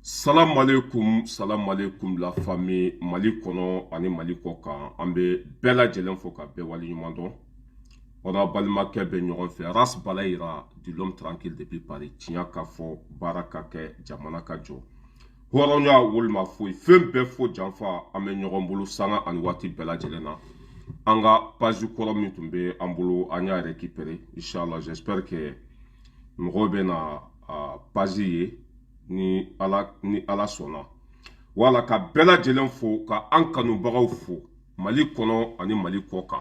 Salam alaikum, salam alaikum la famille. Mali kɔnɔ ani Mali kɔ kan, an bɛ bɛɛ lajɛlen fo ka bɛɛ waleɲuman dɔn. Aw n'a balimakɛ bɛ ɲɔgɔn fɛ, Ras Balayira de l'homme tranquille depuis Paris. Tiɲɛ ka fɔ, baara ka kɛ, jamana ka jɔ, hɔrɔnya walima foyi fɛn bɛɛ fo janfa. An bɛ ɲɔgɔn bolo sanga ani waati bɛɛ lajɛlen na. An ka page kɔrɔ min tun bɛ an bolo, an y'a récupérer, inchallah. J'espère que mɔgɔw bɛ na page ye ni Ala, ni Ala sɔnna. Wala ka bɛɛ lajɛlen fo, ka an kanubagaw fo Mali kɔnɔ ani Mali kɔ kan,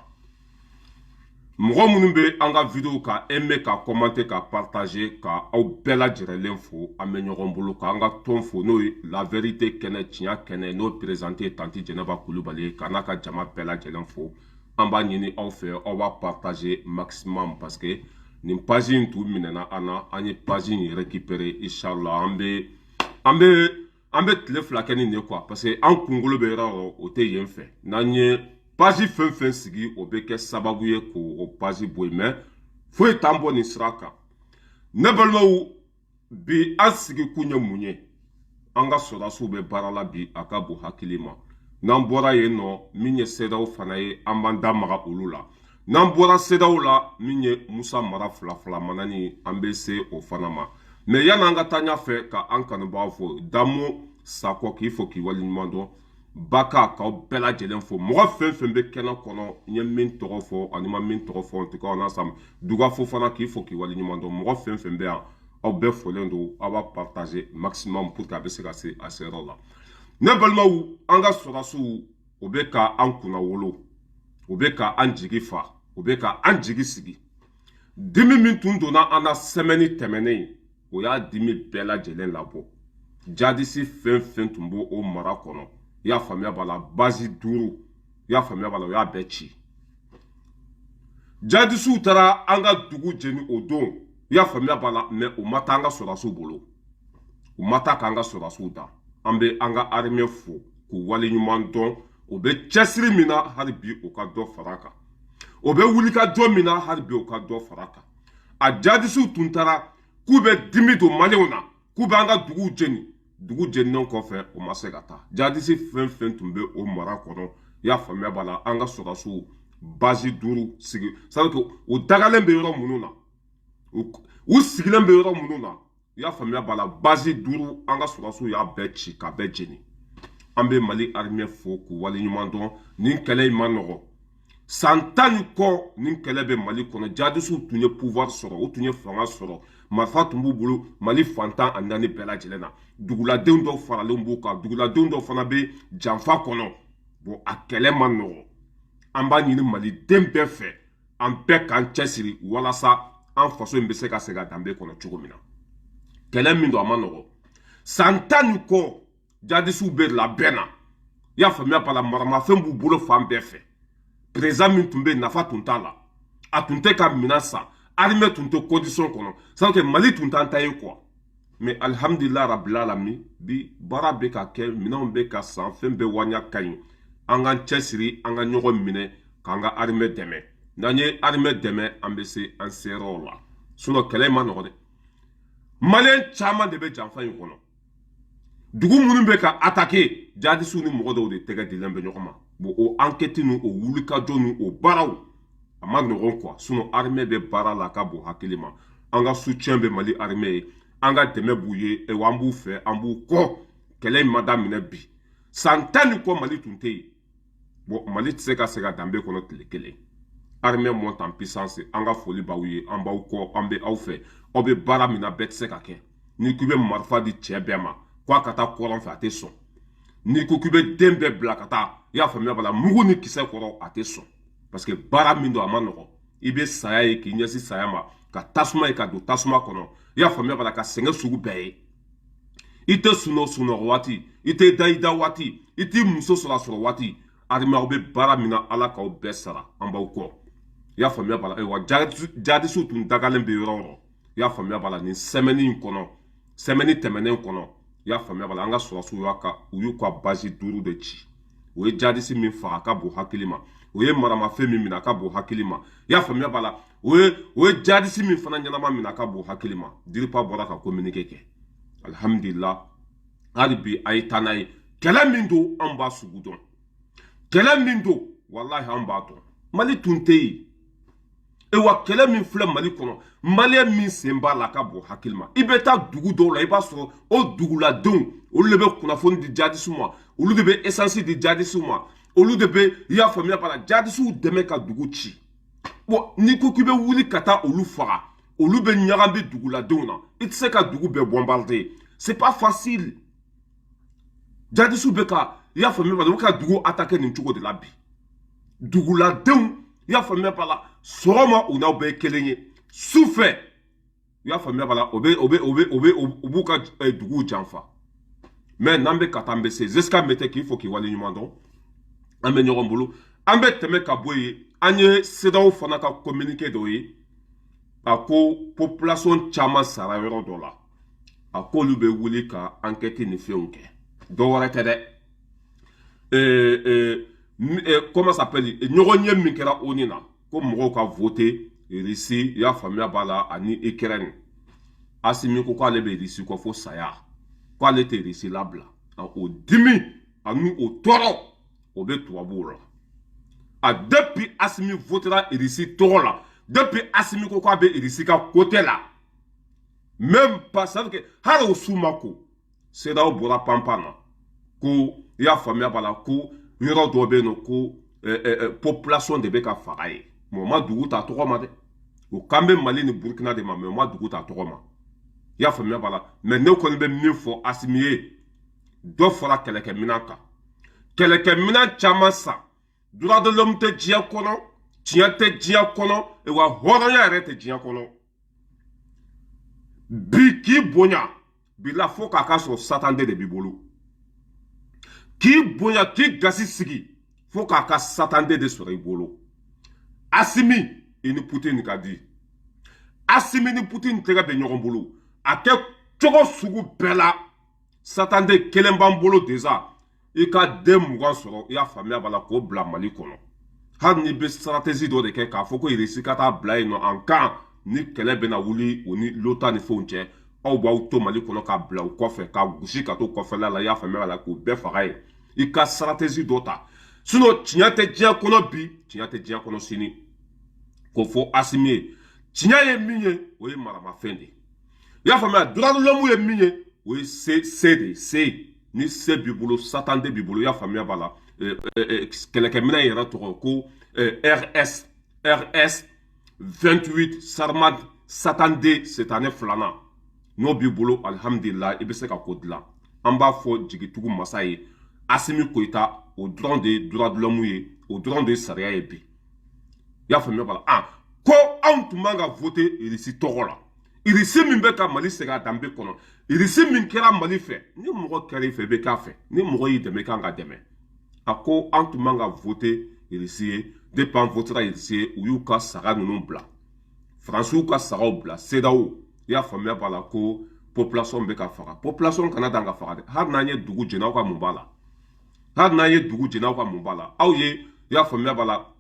mɔgɔ minnu bɛ an ka vidéo ka aimer, ka commenter, ka partager, ka aw bɛɛ lajɛlen fo. An bɛ ɲɔgɔn bolo k'an ka tɔn fo, n'o ye La Vérité kɛnɛ, tiɲɛ kɛnɛ, n'o présenté tantie Jɛnɛba Kulubali ye, ka n'a ka jama bɛɛ lajɛlen fo. An b'a ɲini aw fɛ, aw b'a partager maximum, parce que nin page in tun minɛna an na. An ye page in récupérer, inchallah. An bɛ tile 2 kɛ ni nin ye quoi, parce que an kunkolo bɛ yɔrɔ o yɔrɔ, o tɛ yen fɛ. N'an ye page fɛn fɛn sigi, o bɛ kɛ sababu ye k'o page bɔ yen, mais foyi t'an bɔ nin sira kan. Ne balimaw, bi an sigi kun ye mun ye? An ka sɔrɔdasiw bɛ baara la bi, a ka bon hakili ma. N'an bɔra yen nɔ, min ye CEDEAO fana ye, an b'an da maga olu la. N'an bɔra CEDEAO la, min ye Musa Mara fila fila manani, an bɛ se o fana ma. Mais yan'an ka taa ɲɛfɛ, ka an kanubagaw fo. Damo Sakɔ, k'i fo k'i waleɲuman dɔn. Baka, k'aw bɛɛ lajɛlen fo. Mɔgɔ fɛn fɛn bɛ kɛnɛ kɔnɔ, n ye min tɔgɔ fɔ ani ma min tɔgɔ fɔ, en tout cas on ensemble. Dugafo fana, k'i fo k'i waleɲuman dɔn. Mɔgɔ fɛn fɛn bɛ yan, aw bɛɛ folen don. Aw b'a partager maximum pour que a bɛ se ka se a seyɔrɔ la. Ne balimaw, an ka sɔrɔdasiw, o bɛ ka an kunna wolo, o bɛ ka an jigi fa, o bɛ ka an jigi sigi. Dimi min tun donna an na semaine tɛmɛnen, o y'a dimi bɛɛ lajɛlen labɔ. Jadisi fɛn fɛn tun b'o o mara kɔnɔ, i y'a faamuya b'a la, base duuru, i y'a faamuya b'a la, o y'a bɛɛ ci. Jadisiw taara an ka dugu jeni o don, i y'a faamuya b'a la, mais u ma taa an ka sɔrɔdasiw bolo, u ma taa k'an ka sɔrɔdasiw da. An bɛ an ka armée fo k'u waleɲuman dɔn. O bɛ cɛsiri min na, hali bi u ka dɔ fara a kan. O bɛ wulikajɔ min na, hali bi u ka dɔ fara a kan. A jadisiw tun taara k'u bɛ dimi don Maliyɛnw na, k'u bɛ an ka duguw jeni. Dugu jeninen kɔfɛ, o ma se ka taa. Jadisi fɛn fɛn tun bɛ o mara kɔnɔ, i y'a faamuya b'a la, an ka sɔrɔdasiw base duuru sigi, c'est à dire que u dagalen bɛ yɔrɔ minnu na, u sigilen bɛ yɔrɔ minnu na, i y'a faamuya b'a la, base duuru, an ka sɔrɔdasiw y'a bɛɛ ci k'a bɛɛ jeni. An bɛ Mali armée fo k'u waleɲuman dɔn. Nin kɛlɛ in ma nɔgɔ. San 10 ni kɔ, nin kɛlɛ bɛ Mali kɔnɔ. Jadisiw tun ye pouvoir sɔrɔ, u tun ye fanga sɔrɔ, marifa tun b'u bolo Mali fantan ani naani bɛɛ lajɛlen na. Duguladenw dɔw faralen b'u kan, duguladenw dɔw fana bɛ janfa kɔnɔ. Bon, a kɛlɛ ma nɔgɔ. An b'a ɲini Maliden bɛɛ fɛ, an bɛɛ k'an cɛsiri walasa an faso in bɛ se ka segin a danbe kɔnɔ cogo min na. Kɛlɛ min don, a ma nɔgɔ. San 10 ni kɔ, jadisiw bɛ labɛn na, i y'a faamuya b'a la, maramafɛn b'u bolo fan bɛɛ fɛ. Président min tun bɛ yen, nafa tun t'a la, a tun tɛ ka minɛn san, armée tun tɛ condition kɔnɔ, c'est à dire que Mali tun t'an ta ye quoi. Mais alhamdulilah rabbil alamin, bi baara bɛ ka kɛ, minɛnw bɛ ka san, fɛn bɛɛ waɲa ka ɲi. An k'an cɛsiri, an ka ɲɔgɔn minɛ k'an ka armée dɛmɛ. N'an ye armée dɛmɛ, an bɛ se an seyɔrɔw la. Sinon kɛlɛ in ma nɔgɔ dɛ. Maliyɛn caman de bɛ janfa in kɔnɔ. Dugu minnu bɛ ka attaquer, jadisiw ni mɔgɔ dɔw de tɛgɛ dilen bɛ ɲɔgɔn ma. Bon, o enquête ni o wulikajɔ ni o baaraw, a ma nɔgɔn quoi. Sinon armée bɛ baara la, a ka bon hakili ma. An ka soutien bɛ Mali armée ye, an ka dɛmɛ b'u ye, wa an b'u fɛ, an b'u kɔ. Kɛlɛ in ma daminɛ bi. San 10 ni kɔ, Mali tun tɛ yen. Bon, Mali tɛ se ka segin a danbe kɔnɔ tile kelen. Armée monte en puissance. An ka foli b'aw ye, an b'aw kɔ, an bɛ aw fɛ. Aw bɛ baara min na, bɛɛ tɛ se ka kɛ. N'i k'i bɛ marifa di cɛ bɛɛ ma k'a ka taa kɔrɔn fɛ, a tɛ sɔn. N'i ko k'i bɛ den bɛɛ bila ka taa, i y'a faamuya b'a la, mugu ni kisɛ kɔrɔ, a tɛ sɔn, parce que baara min don, a ma nɔgɔ. I bɛ saya ye k'i ɲɛsin saya ma, ka tasuma ye ka don tasuma kɔnɔ, i y'a faamuya b'a la, ka sɛgɛn sugu bɛɛ ye. I tɛ sunɔgɔ sunɔgɔ waati, i tɛ da i da waati, i t'i muso sɔrɔ a sɔrɔ waati. Armée, aw bɛ baara min na, Ala k'aw bɛɛ sara. An b'aw kɔ, i y'a faamuya b'a la. Ayiwa, jadisiw tun dagalen bɛ yɔrɔ o yɔrɔ, i y'a faamuya b'a la, nin semaine in kɔnɔ, semaine tɛmɛnen kɔnɔ, i y'a faamuya b'a la, an ka sɔrɔdasiw y'a ka u y'u ka base duuru de ci. O ye jadisi min faga, a ka bon hakili ma. O ye maramafɛn min minɛ, a ka bon hakili ma. I y'a faamuya b'a la, o ye jadisi min fana ɲɛnama minɛ, a ka bon hakili ma. DIRPA bɔra ka communiqué kɛ. Alhamdulillah. Hali bi a ye taa n'a ye. Kɛlɛ min don, an b'a sugu dɔn. Kɛlɛ min don, walahi, an b'a dɔn. Mali tun tɛ yen. E wa, kɛlɛ min filɛ Mali kɔnɔ, Malien min sen b'a la, a ka bon hakili ma. I bɛ taa dugu dɔw la, i b'a sɔrɔ o duguladenw, olu de bɛ kunnafoni di jadisiw ma, olu de bɛ essence di jadisiw ma, olu de bɛ, i y'a faamuya b'a la, jadisiw dɛmɛ ka dugu ci. Bon, n'i ko k'i bɛ wuli ka taa olu faga, olu bɛ ɲagami duguladenw na. I tɛ se ka dugu bɛɛ bombarder, c'est pas facile. Jadisiw bɛ ka, i y'a faamuya b'a la, u bɛ ka dugu attaquer nin cogo de la bi. Duguladenw, i y'a faamuya b'a la, sɔgɔma u n'aw bɛɛ ye kelen ye, su fɛ, i y'a faamuya b'a la, o bɛ o bɛ o bɛ o bɛ u b'u ka duguw janfa. Mais n'an bɛ ka taa, an bɛ se jusqu'à mɛtɛ k'i fɔ k'i waleɲuman dɔn. An bɛ ɲɔgɔn bolo, an bɛ tɛmɛ ka bɔ yen. An ye CEDEAO fana ka communiqué dɔ ye. A ko population caman sara yɔrɔ dɔ la. A k'olu bɛ wuli ka enquête ni fɛnw kɛ. Dɔ wɛrɛ tɛ dɛ, comment s'appelle, ɲɔgɔn ye min kɛra ONU na ko mɔgɔw ka voter Russie, i y'a faamuya b'a la, ani Ukraine. Asimi ko k'ale bɛ Russie kɔ fo saya, k'ale tɛ Russie labila. O dimi ani o tɔɔrɔ, o bɛ tubabuw la. A depuis Asimi votera Russie tɔgɔ la, depuis Asimi ko k'a bɛ Russie ka côté la, même pas, ça veut dire que hali o su ma ko CEDEAO bɔra panpan na ko, i y'a faamuya b'a la, ko yɔrɔ dɔ bɛ yen nɔ, ko population de bɛ ka faga ye. Mais o ma dugu ta tɔgɔ ma dɛ. O kan bɛ Mali ni Burukina de ma, mais o ma dugu ta tɔgɔ ma, i y'a faamuya b'a la. Mais ne kɔni bɛ min fɔ Asimi ye, dɔ fara kɛlɛkɛminɛn kan, kɛlɛkɛminɛn caman san. Droit de l'homme tɛ diɲɛ kɔnɔ, tiɲɛ tɛ diɲɛ kɔnɔ, wa hɔrɔnya yɛrɛ tɛ diɲɛ kɔnɔ bi. K'i bonya bila fo k'a ka sɔrɔ Satan de b'i bolo. K'i bonya, k'i gasi sigi, fo k'a ka Satan de sɔrɔ i bolo. Asimi, i ni Putin ka di. Asimi ni Putin tɛgɛ bɛ ɲɔgɔn bolo. A kɛ cogo sugu bɛɛ la, Satan de kelen b'an bolo déjà. I ka den 20 sɔrɔ, i y'a faamuya b'a la, k'o bila Mali kɔnɔ. Hali n'i bɛ stratégie dɔ de kɛ k'a fɔ ko Irisi ka taa bila yen nɔ, en cas ni kɛlɛ bɛna wuli o ni l'OTAN ni fɛnw cɛ, aw b'aw to Mali kɔnɔ ka bila u kɔfɛ, ka gosi ka to kɔfɛla la, i y'a faamuya b'a la, k'u bɛɛ faga yen. I ka stratégie dɔ ta, sinon tiɲɛ tɛ diɲɛ kɔnɔ bi, tiɲɛ tɛ diɲɛ kɔnɔ sini. K'o fɔ Asimi ye, tiɲɛ ye min ye, o ye maramafɛn de ye, i y'a faamuya. Droit de l'homme ye min ye, o ye se se de ye. Se ni se b'i bolo, Satan de b'i bolo, i y'a faamuya b'a la. Kɛlɛkɛminɛn yɛrɛ tɔgɔ ko RS 28 Sarmat Satan D sitanɛ filanan. N'o b'i bolo, alihamudulila, i bɛ se ka ko dilan. An b'a fɔ jigitugu masa ye, Asimi Koyita, o dɔrɔn de ye droit de l'homme ye, o dɔrɔn de ye sariya ye bi, i y'a faamuya b'a la. Ah, ko anw tun man ka voter Irisi tɔgɔ la. Irisi min bɛ ka Mali segin a danbe kɔnɔ, Irisi min kɛra Mali fɛ, ni mɔgɔ kɛra i fɛ, i bɛ k'a fɛ. Ni mɔgɔ y'i dɛmɛ, i kan ka dɛmɛ. A ko an tun man ka voter Irisi ye. Depuis an votera Irisi ye, u y'u ka saga ninnu bila, Faransiw ka sagaw bila CEDEAO, i y'a faamuya b'a la, ko population bɛ ka faga. Population kana dan ka faga dɛ. Hali n'an ye dugu jeni, aw ka mun b'a la? Hali n'an ye dugu jeni, aw ka mun b'a la? Aw ye, i y'a faamuya b'a la,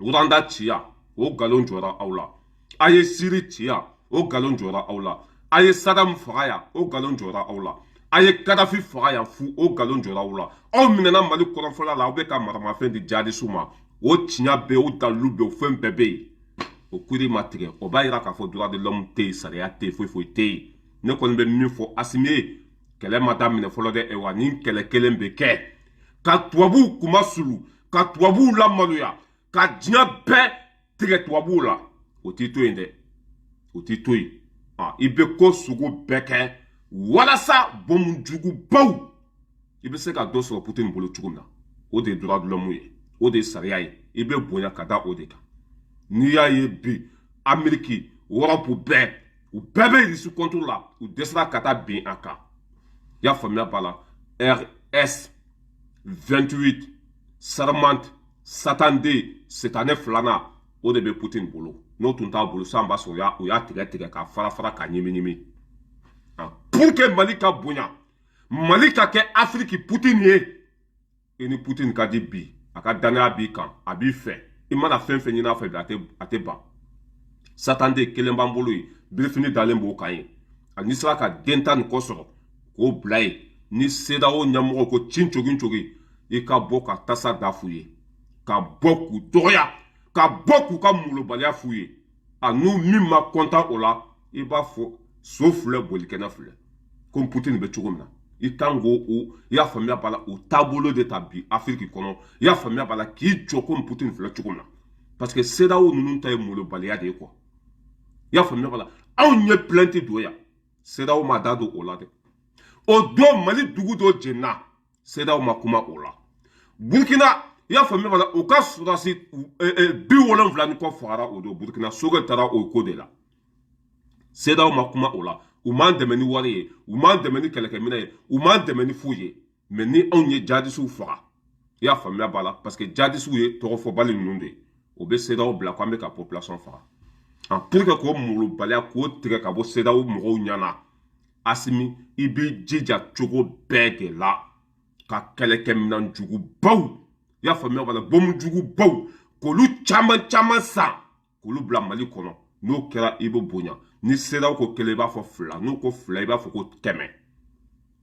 Rwanda ci yan, o nkalon jɔra aw la. A ye Siri ci yan, o nkalon jɔra aw la. A ye Sadam faga yan, o nkalon jɔra aw la. A ye Kadafi faga yan fu, o nkalon jɔra aw la. Aw minɛna Mali kɔrɔnfɛla la, aw bɛ ka maramafɛn di jadisiw ma. O tiɲɛ bɛ yen, o dalilu bɛ yen, o fɛn bɛɛ bɛ yen. O kiri ma tigɛ. O b'a yira k'a fɔ droit de l'homme tɛ yen, sariya tɛ yen, foyi foyi tɛ yen. Ne kɔni bɛ min fɔ Asimi ye, kɛlɛ ma daminɛ fɔlɔ dɛ. Wa nin kɛlɛ kelen bɛ kɛ ka tubabuw kuma sulu, ka tubabuw lamaloya, ka diɲɛ bɛɛ tigɛ tubabuw la, o t'i to yen dɛ, o t'i to yen. I bɛ ko sugu bɛɛ kɛ walasa bɔnmu jugubaw, i bɛ se ka dɔ sɔrɔ Putin bolo cogo min na. O de ye droit de l'homme ye, o de ye sariya ye. I bɛ bonya ka da o de kan. N'i y'a ye bi, Ameriki, Europe bɛɛ, u bɛɛ bɛ Irisi contre la, u dɛsɛra ka taa bin a kan, i y'a faamuya b'a la. RS 28 Sarmat Satan D sitanɛ filanan, o de bɛ Putin bolo. N'o tun t'a bolo sisan, b'a sɔrɔ u y'a tigɛ tigɛ k'a fara fara, k'a ɲimi ɲimi, pour que Mali ka bonya, Mali ka kɛ Afiriki Putin ye. I ni Putin ka di bi, a ka danaya b'i kan, a b'i fɛ. I mana fɛn fɛn ɲini a fɛ bi, a tɛ ban. Satan de kelen b'an bolo yen, birifini dalen b'o kan ye. A n'i sera ka den 10 ni kɔ sɔrɔ k'o bila yen. Ni CEDEAO ɲɛmɔgɔ ko cin cogi cogi, i ka bɔ ka tasa da f'u ye, ka bɔ k'u dɔgɔya, ka bɔ k'u ka molobaliya f'u ye. A n'u min ma content o la, i b'a fɔ so filɛ, bolikɛnɛ filɛ, ko Poutine bɛ cogo min na. I kan k'o o, i y'a faamuya b'a la, o taabolo de ta bi Afiriki kɔnɔ, i y'a faamuya b'a la, k'i jɔ ko Poutine filɛ cogo min na, parce que CEDEAO ninnu ta ye molobaliya de ye quoi. I y'a faamuya b'a la, anw ye plainte don yan, CEDEAO ma da don o la dɛ. O don Mali dugu dɔ jenina, CEDEAO ma kuma o la. Burkina, i y'a faamuya b'a la, u ka sɔrɔdasi 70 ni kɔ fagara o don Burkina. Sogɛl taara o ko de la, CEDEAO ma kuma o la. U m'an dɛmɛ ni wari ye, u m'an dɛmɛ ni kɛlɛkɛminɛ ye, u m'an dɛmɛ ni foyi ye. Mais ni anw ye jadisiw faga, i y'a faamuya b'a la, parce que jadisiw ye tɔgɔfɔbali ninnu de ye, o bɛ CEDEAO bila k'an bɛ ka population faga. En pour que k'o molobaliya k'o tigɛ ka bɔ CEDEAO mɔgɔw ɲɛna, Asimi, i b'i jija cogo bɛɛ de la ka kɛlɛkɛminɛn jugubaw, i y'a faamuya b'a la, bɔmu jugubaw, k'olu caman caman san k'olu bila Mali kɔnɔ. N'o kɛra, i bɛ bonya. Ni CEDEAO ko kelen, i b'a fɔ fila. N'u ko fila, i b'a fɔ ko 100,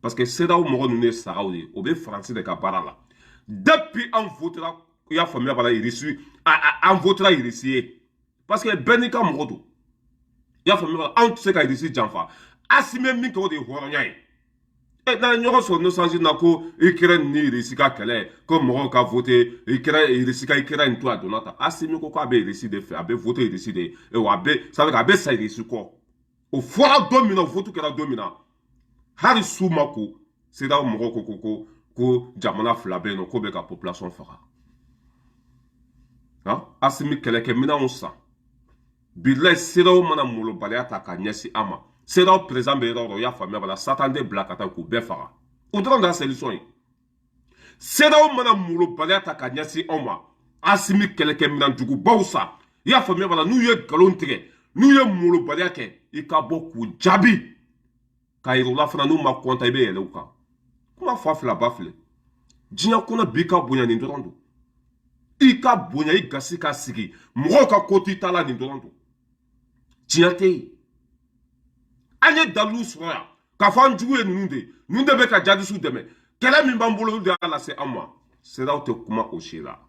parce que CEDEAO mɔgɔ ninnu ye sagaw ye, o bɛ Faransi de ka baara la depuis an votera, i y'a faamuya b'a la, Irisi, an votera Irisi ye, parce que bɛɛ n'i ka mɔgɔ don, i y'a faamuya b'a la. Anw tɛ se ka Irisi janfa. Asimi ye min kɛ, o de ye hɔrɔnya ye. E n'an ye ɲɔgɔn sɔrɔ Nations na ko Ukraine ni Irisi ka kɛlɛ, ko mɔgɔw ka vote Ukraine, Irisi ka Ukraine to a donna tan. Asimi ko k'a bɛ Irisi de fɛ, a bɛ vote Irisi de ye, wa a bɛ, ça veut dire a bɛ sa Irisi kɔ. O fɔra don min na, o vote kɛra don min na, hali su ma ko, CEDEAO mɔgɔw ko jamana fila bɛ yen nɔ, ko bɛ ka population faga. Han, Asimi, kɛlɛkɛminɛnw san. Bilayi, CEDEAO mana molobaliya ta ka ɲɛsin an ma, CEDEAO président bɛ yɔrɔ o yɔrɔ, i y'a faamuya b'a la, Satan tɛ bila ka taa k'u bɛɛ faga. O dɔrɔn de y'a solution ye. CEDEAO mana molobaliya ta ka ɲɛsin anw ma, Asimi, kɛlɛkɛminɛn jugubaw san, i y'a faamuya b'a la. N'u ye nkalon tigɛ, n'u ye molobaliya kɛ, i ka bɔ k'u jaabi k'a yira u la fana. N'u ma content, i bɛ yɛlɛ u kan. Kuma fa fila ba filɛ diɲɛ kɔnɔ bi, ka bonya nin dɔrɔn don. I ka bonya, i gasi ka sigi, mɔgɔw ka ko t'i ta la, nin dɔrɔn don. Tiɲɛ tɛ yen. An ye dalilu sɔrɔ yan k'a fɔ an jugu ye ninnu de ye, ninnu de bɛ ka jadisiw dɛmɛ. Kɛlɛ min b'an bolo, olu de y'a lase an ma. CEDEAO tɛ kuma o si la.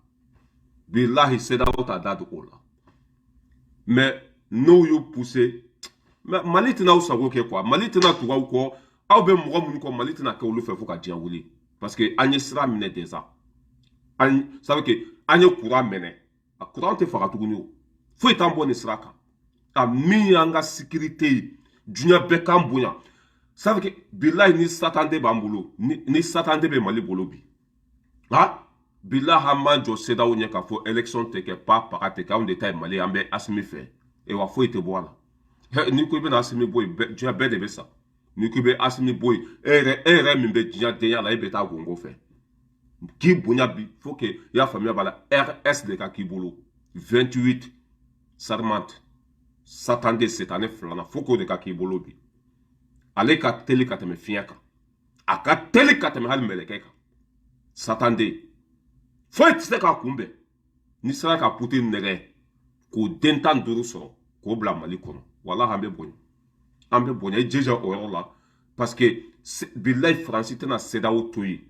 Bilahi, CEDEAO t'a da don o la. Mais n'o y'u pousser, mais Mali tɛna aw sago kɛ quoi. Mali tɛna tugu aw kɔ. Aw bɛ mɔgɔ minnu kɔ, Mali tɛna kɛ olu fɛ fo ka diɲɛ wuli, parce que an ye sira minɛ déjà. An ça veut que an ye courant minɛ, a courant tɛ faga tuguni. O foyi t'an bɔ nin sira kan. A min y'an ka sécurité ye, diɲɛ bɛɛ k'an bonya. Ça veut que bilahi, ni Satan de b'an bolo, ni Satan de bɛ Mali bolo bi, ha, bilahi, an b'an jɔ CEDEAO ɲɛ k'a fɔ élection tɛ kɛ, pa paga tɛ kɛ, anw de ta ye Mali ye, an bɛ Asimi fɛ. E wa foyi tɛ bɔ a la. N'i ko i bɛna Asimi bɔ yen, diɲɛ bɛɛ de bɛ sa. N'i ko i bɛ Asimi bɔ yen, e yɛrɛ min bɛ diɲɛ denya la, e bɛ taa gongo fɛ k'i bonya bi. Faut que, i y'a faamuya b'a la, RS de ka k'i bolo, 28 Sarmat, Satan de setanɛ filanan, fo k'o de ka k'i bolo bi. Ale ka teli ka tɛmɛ fiɲɛ kan, a ka teli ka tɛmɛ hali mɛlɛkɛ kan. Satan de foyi tɛ se k'a kunbɛn. N'i sera ka Poutine nɛgɛ k'o den 15 sɔrɔ k'o bila Mali kɔnɔ, walahi, an bɛ bonya, an bɛ bonya. I jija o yɔrɔ la, parce que bilayi, Faransi tɛna CEDEAO to yen,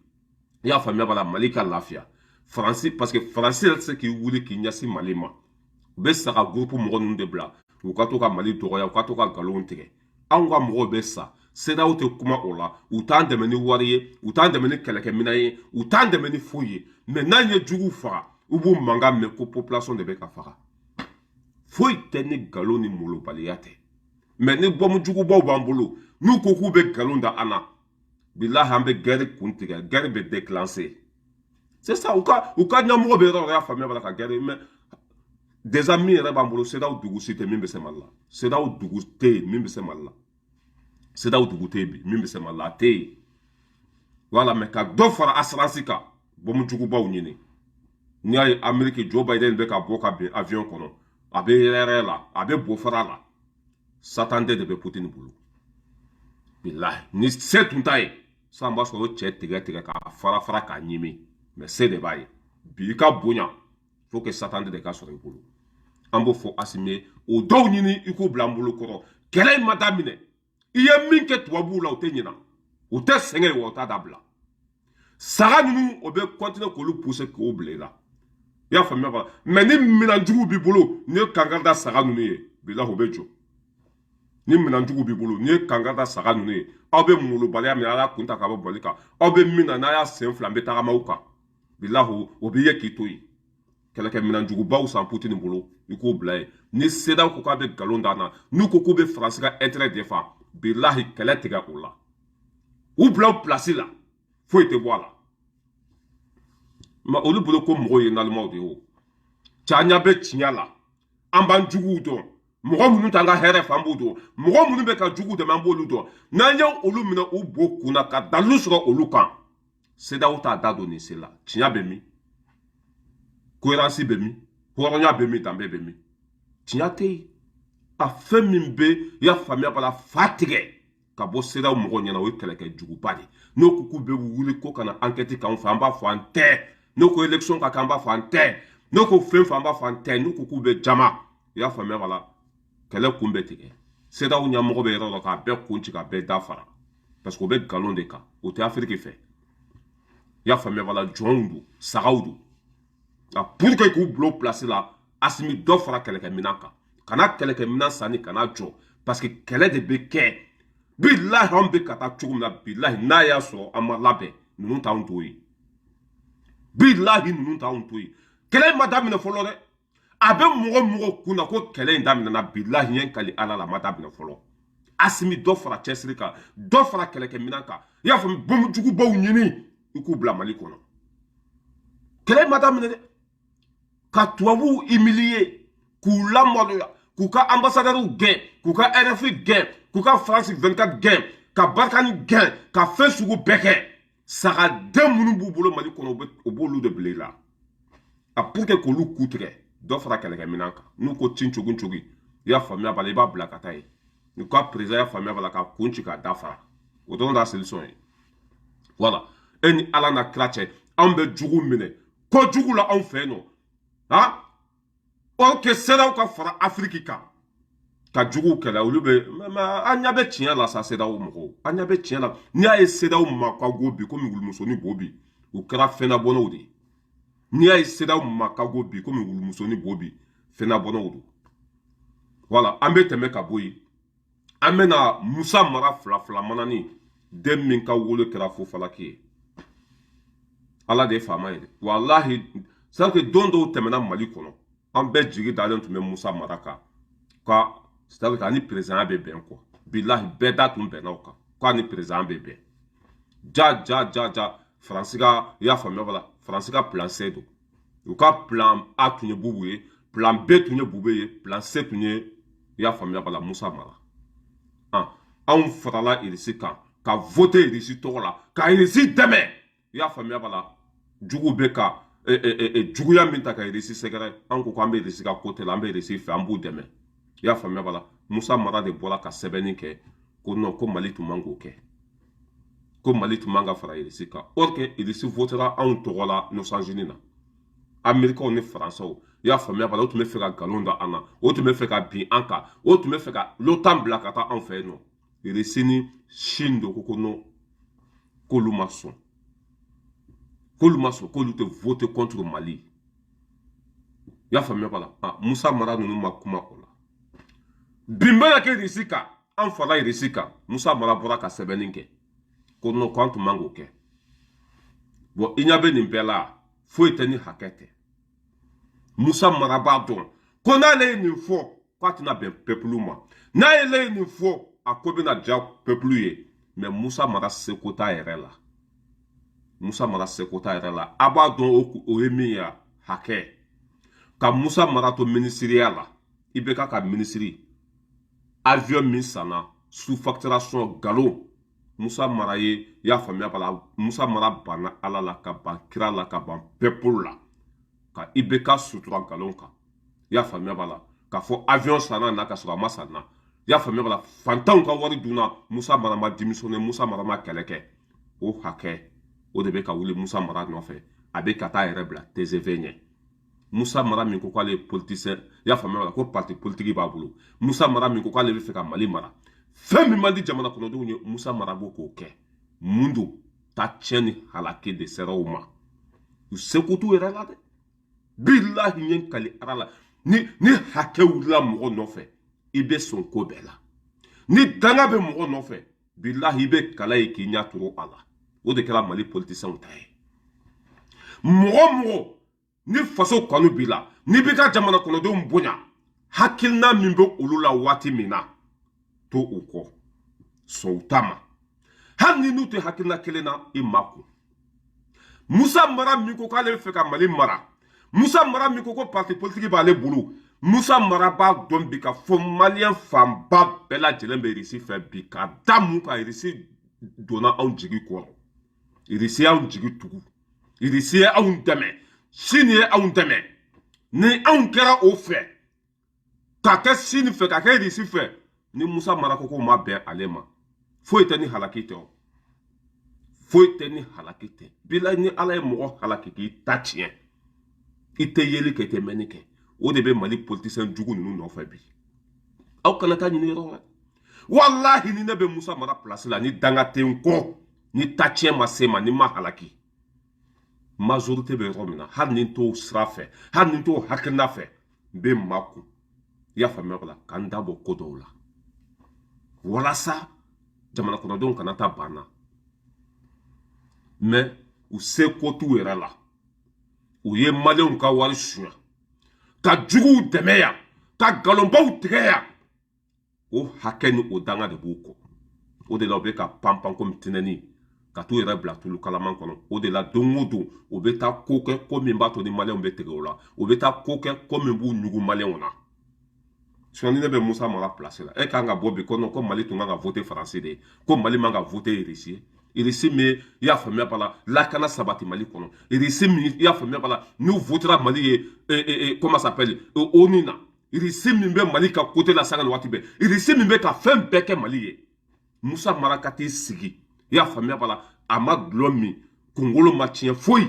i y'a faamuya b'a la, Mali ka lafiya. Faransi, parce que Faransi yɛrɛ tɛ se k'i wuli k'i ɲɛsin Mali ma. U bɛ sa ka groupe mɔgɔ ninnu de bila, u ka to ka Mali dɔgɔya, u ka to ka nkalonw tigɛ. Anw ka mɔgɔw bɛ sa, CEDEAO tɛ kuma o la. U t'an dɛmɛ ni wari ye, u t'an dɛmɛ ni kɛlɛkɛminɛn ye, u t'an dɛmɛ ni foyi ye. Mais n'an ye juguw faga, u b'u mankan mɛn ko population de bɛ ka faga. Foyi tɛ ni nkalon ni molobaliya tɛ. Mais ni bɔmu jugubaw b'an bolo, n'u ko k'u bɛ nkalon da an na, bilahi, an bɛ guerre kun tigɛ, guerre bɛ déclencher. C'est ça. U ka ɲɛmɔgɔ bɛ yɔrɔ o yɔrɔ, y'a faamuya b'a la, ka guerre. Mais déjà min yɛrɛ b'an bolo, CEDEAO dugu si tɛ min bɛ se Mali la. CEDEAO dugu tɛ yen min bɛ se Mali la. CEDEAO dugu tɛ yen bi min bɛ se Mali la, a tɛ yen. Voilà. Mais ka dɔ fara assurance kan, bɔmu jugubaw ɲini. N'i y'a ye Amérique, Joe Biden bɛ ka bɔ ka bin avion kɔnɔ, a bɛ yɛrɛ la, a bɛ bo fara la, Satan de bɛ Poutine bolo. Bilahi, ni se tun t'a ye sisan, b'a sɔrɔ o cɛ tigɛ tigɛ k'a fara fara k'a ɲimi. Mais se de b'a ye bi. I ka bonya, faut que Satan de ka sɔrɔ i bolo. An b'o fɔ Asimi ye, o dɔw ɲini i k'o bila an bolo kɔrɔ. Kɛlɛ in ma daminɛ. I ye min kɛ tubabuw la, o tɛ ɲina. U tɛ sɛgɛn wa, u t'a dabila. Saga ninnu, o bɛ continuer k'olu pousser k'o bila i la, i y'a faamuya ba? Mais ni minɛnjugu b'i bolo, n'i ye kankari da saga ninnu ye, bilahi, o bɛ jɔ. Ni minɛnjugu b'i bolo, n'i ye kankari da saga ninnu ye, aw bɛ molobaliya min, a y'a kun ta ka bɔ bɔli kan, aw bɛ min na, n'a y'a sen fila n bɛ tagama aw kan, bilahi, o b'i ye k'i to yen. Kɛlɛkɛminɛnjugubaw san Putini bolo, i k'o bila yen. Ni CEDEAO ko k'a bɛ nkalon d'an na, n'u ko k'u bɛ Faransi ka intérêt défend, bilahi, kɛlɛ tigɛ o la, u bila u place la, foyi tɛ bɔ a la. Ma olu bolo ko mɔgɔw ye nalimaw de ye. O cɛ, an ɲɛ bɛ tiɲɛ la, an b'an juguw dɔn. Mɔgɔ minnu t'an ka hɛrɛ fɛ, an b'u dɔn. Mɔgɔ minnu bɛ ka jugu dɛmɛ, an b'olu dɔn. N'an ye olu minɛ, u bo kunna ka dalilu sɔrɔ olu kan, CEDEAO t'a da don nin sen la. Tiɲɛ bɛ min? Cohérence bɛ min? Hɔrɔnya bɛ min? Danbe bɛ min? Tiɲɛ tɛ yen. A fɛn min bɛ, i y'a faamuya b'a la, fa tigɛ ka bɔ CEDEAO mɔgɔw ɲɛna, o ye kɛlɛkɛ juguba de. N'o ko k'u bɛ wuli ko ka na enquête k'anw fɛ, an b'a fɔ an tɛ. N'o ko élection ka kɛ, an b'a fɔ an tɛ. N'o ko fɛn fɛn, an b'a fɔ an tɛ. N'u ko k'u bɛ jama, i y'a faamuya b'a la, kɛlɛ kun bɛ tigɛ. CEDEAO ɲɛmɔgɔ bɛ yɔrɔ dɔ k'a bɛɛ kun ci, k'a bɛɛ da fara, parce que o bɛ nkalon de kan, o tɛ Afiriki fɛ, i y'a faamuya b'a la. Jɔnw don, sagaw don. A pour que k'u bila o place la, Asimi, dɔ fara kɛlɛkɛminɛn kan, kana kɛlɛkɛminɛn sanni kana jɔ, parce que kɛlɛ de bɛ kɛ. Bilahi, anw bɛ ka taa cogo min na, bilahi, n'a y'a sɔrɔ an ma labɛn, ninnu t'anw to yen. Bilahi, ninnu t'anw to yen. Kɛlɛ in ma daminɛ fɔlɔ dɛ. A bɛ mɔgɔ mɔgɔ kun na ko kɛlɛ in daminɛna, bilahi, ye kali Ala la, a ma daminɛ fɔlɔ. Asimi, dɔ fara cɛsiri kan, dɔ fara kɛlɛkɛminɛn kan, i y'a faamu? Bomjugubaw ɲini, i k'u bila Mali kɔnɔ. Kɛlɛ in ma daminɛ dɛ. Ka tubabuw humilier, k'u lamaloya, k'u ka ambassadeurs gɛn, k'u ka RFI gɛn, k'u ka France 24 gɛn, ka Barkhane gɛn, ka fɛn sugu bɛɛ kɛ. Sagaden minnu b'u bolo Mali kɔnɔ, o b'olu de bila i la. A pour que k'olu ku tigɛ, dɔ fara kɛlɛkɛminɛn kan. N'u ko tin cogi cogi, i y'a faamuya b'a la, i b'a bila ka taa yen. U ka président, y'a faamuya b'a la, ka kun ci k'a da fara, o dɔrɔn t'a solution ye. Voilà. E ni Ala na kira cɛ, anw bɛ jugu minɛ kojugu la anw fɛ yen nɔ. Han, or que CEDEAO ka fara Afiriki kan ka juguw kɛlɛ, olu bɛ. An ɲɛ bɛ tiɲɛ la sa. CEDEAO mɔgɔw, an ɲɛ bɛ tiɲɛ la. N'i y'a ye CEDEAO ma ka go bi komi wulumusonin bo bi, u kɛra fɛnnabɔnnaw de ye. N'i y'a ye CEDEAO ma ka go bi komi wulumusonin bo bi, fɛnnabɔnnaw don. Voilà. An bɛ tɛmɛ ka bɔ yen, an bɛna Musa Mara fila fila manani den min ka wolo kɛra fofalaki ye. Ala de ye faama ye dɛ, walahi. C'est que don dɔw tɛmɛna Mali kɔnɔ, an bɛɛ jigi dalen tun bɛ Musa Mara kan ka, c'est à dire ani président bɛ bɛn quoi. Bilahi, bɛɛ da tun bɛnna o kan k'a ni président bɛ bɛn. Ja ja ja ja, Faransi ka, i y'a faamuya b'a la, Faransi ka plan C don. U ka plan A tun ye Bubu ye, plan B tun ye Bube ye, plan C tun ye, i y'a faamuya b'a la, Musa Mara. Anw farala Irisi kan ka voter Irisi tɔgɔ la, ka Irisi dɛmɛ, i y'a faamuya b'a la. Juguw bɛ ka juguya min ta ka Irisi sɛgɛrɛ, an ko k'an bɛ Irisi ka côté la, an bɛ Irisi fɛ, an b'u dɛmɛ, i y'a faamuya b'a la. Musa Mara de bɔra ka sɛbɛnni kɛ ko non, ko Mali tun man k'o kɛ, ko Mali tun man ka fara Irisi kan, or que Irisi votera anw tɔgɔ la Nations Unies na. Américains ni Faransaw, i y'a faamuya b'a la, o tun bɛ fɛ ka nkalon da an na, o tun bɛ fɛ ka bin an kan, o tun bɛ fɛ ka l'OTAN bila ka taa anw fɛ yen nɔ. Irisi ni Chine de ko non, k'olu ma sɔn, k'olu ma sɔn, k'olu tɛ voter contre Mali, i y'a faamuya b'a la. Ah, Musa Mara ninnu ma kuma o la. Bin bɛna kɛ Irisi kan, an fara Irisi kan. Musa Mara bɔra ka sɛbɛnni kɛ ko non, k'an tun man k'o kɛ. Bon, i ɲɛ bɛ nin bɛɛ la, foyi tɛ ni hakɛ tɛ. Musa Mara b'a dɔn ko n'ale ye nin fɔ, k'a tɛna bɛn peuple ma. N'ale ye nin fɔ, a ko bɛna diya peuple ye. Mais Musa Mara seko t'a yɛrɛ la. Musa Mara seko t'a yɛrɛ la. A b'a dɔn o ye min ye, hakɛ ka Musa Mara to minisiriya la, i bɛ ka minisiri avion min sanna, sous-facturation, nkalon. Musa Mara ye, i y'a faamuya b'a la, Musa Mara banna Ala la, ka ban kira la, ka ban peuple la, ka IBK sutura nkalon kan, i y'a faamuya b'a la, k'a fɔ avion sanna na ka sɔrɔ a ma san na, i y'a faamuya b'a la. Fantanw ka wari dunna, Musa Mara ma démissionné, Musa Mara ma kɛlɛ kɛ. O hakɛ o de bɛ ka wuli Musa Mara nɔfɛ, a bɛ ka taa yɛrɛ bila TGV ɲɛ. Musa Mara min ko k'ale ye politicien, i y'a faamuya b'a la, ko parti politique b'a bolo. Musa Mara min ko k'ale bɛ fɛ ka Mali mara, fɛn min man di jamana kɔnɔdenw ye, Musa Mara b'o k'o kɛ. Mun don? Ta tiɲɛ ni halaki de sera u ma. U seko t'u yɛrɛ la dɛ. Bilahi, n ye n kali Ala la, ni hakɛ wulila mɔgɔ nɔfɛ, i bɛ sɔn ko bɛɛ la. Ni danga bɛ mɔgɔ nɔfɛ, bilahi, i bɛ kala ye k'i ɲɛ turu a la. O de kɛra Mali politicienw ta ye. Mɔgɔ mɔgɔ ni faso kanu b'i la, n'i b'i ka jamana kɔnɔdenw bonya, hakilina min bɛ olu la waati min na, to u kɔ, sɔn u ta ma, hali ni n'u tɛ hakilina kelen na. I ma kun Musa Mara min ko k'ale bɛ fɛ ka Mali mara, Musa Mara min ko ko parti politique b'ale bolo, Musa Mara b'a dɔn bi ka fɔ Maliyɛn fanba bɛɛ lajɛlen bɛ Irisi fɛ bi. Ka da mun kan? Irisi donna anw jigi kɔrɔ, Irisi y'anw jigi tugu, Irisi ye anw dɛmɛ, Sini ye anw dɛmɛ. Ni anw kɛra o fɛ, ka kɛ Sini fɛ, ka kɛ Irisi fɛ, ni Musa Mara ko k'o ma bɛn ale ma, foyi tɛ ni halaki tɛ o, foyi tɛ ni halaki tɛ. Bilahi, ni Ala ye mɔgɔ halaki k'i ta tiɲɛ, i tɛ yeli kɛ, i tɛ mɛnni kɛ. O de bɛ Mali politicien jugu ninnu nɔfɛ bi. Aw kana taa ɲini yɔrɔ wɛrɛ. Walahi, ni ne bɛ Musa Mara place la, ni danga tɛ n kɔ, ni ta tiɲɛ ma se ma, ni ma halaki, majorité bɛ yɔrɔ min na, hali ni n t'o sira fɛ, hali ni n t'o hakilina fɛ, n bɛ makun. I y'a faamuya o la, ka n da bɔ ko dɔw la walasa jamana kɔnɔdenw kana taa ban na. Mɛ u seko t'u yɛrɛ la. U ye Maliyɛnw ka wari suɲɛ, ka juguw dɛmɛ yan, ka nkalonbaw tigɛ yan. O hakɛ ni o danga de b'u kɔ. O de la u bɛ ka panpan komi tinɛni, ka t'u yɛrɛ bila tulu kalaman kɔnɔ. O de la, don o don, u bɛ taa ko kɛ, ko min b'a to ni Maliyɛnw bɛ tigɛ o la. U bɛ taa ko kɛ, ko min b'u ɲugu Maliyɛnw na. Sinon, ni ne bɛ Musa Mara place la, e kan ka bɔ bi ko non, ko Mali tun kan ka voter Faransi de ye, ko Mali man ka voter Irisi ye. Irisi min, i y'a faamuya b'a la, lakana sabati Mali kɔnɔ. Irisi min, i y'a faamuya b'a la, n'u votera Mali ye, comment s'appelle, ONU na. Irisi min bɛ Mali ka côté la sanga ni waati bɛɛ, Irisi min bɛ ka fɛn bɛɛ kɛ Mali ye. Musa Mara ka t'i sigi, i y'a faamuya b'a la, a ma dulɔ min, kunkolo ma tiɲɛ foyi,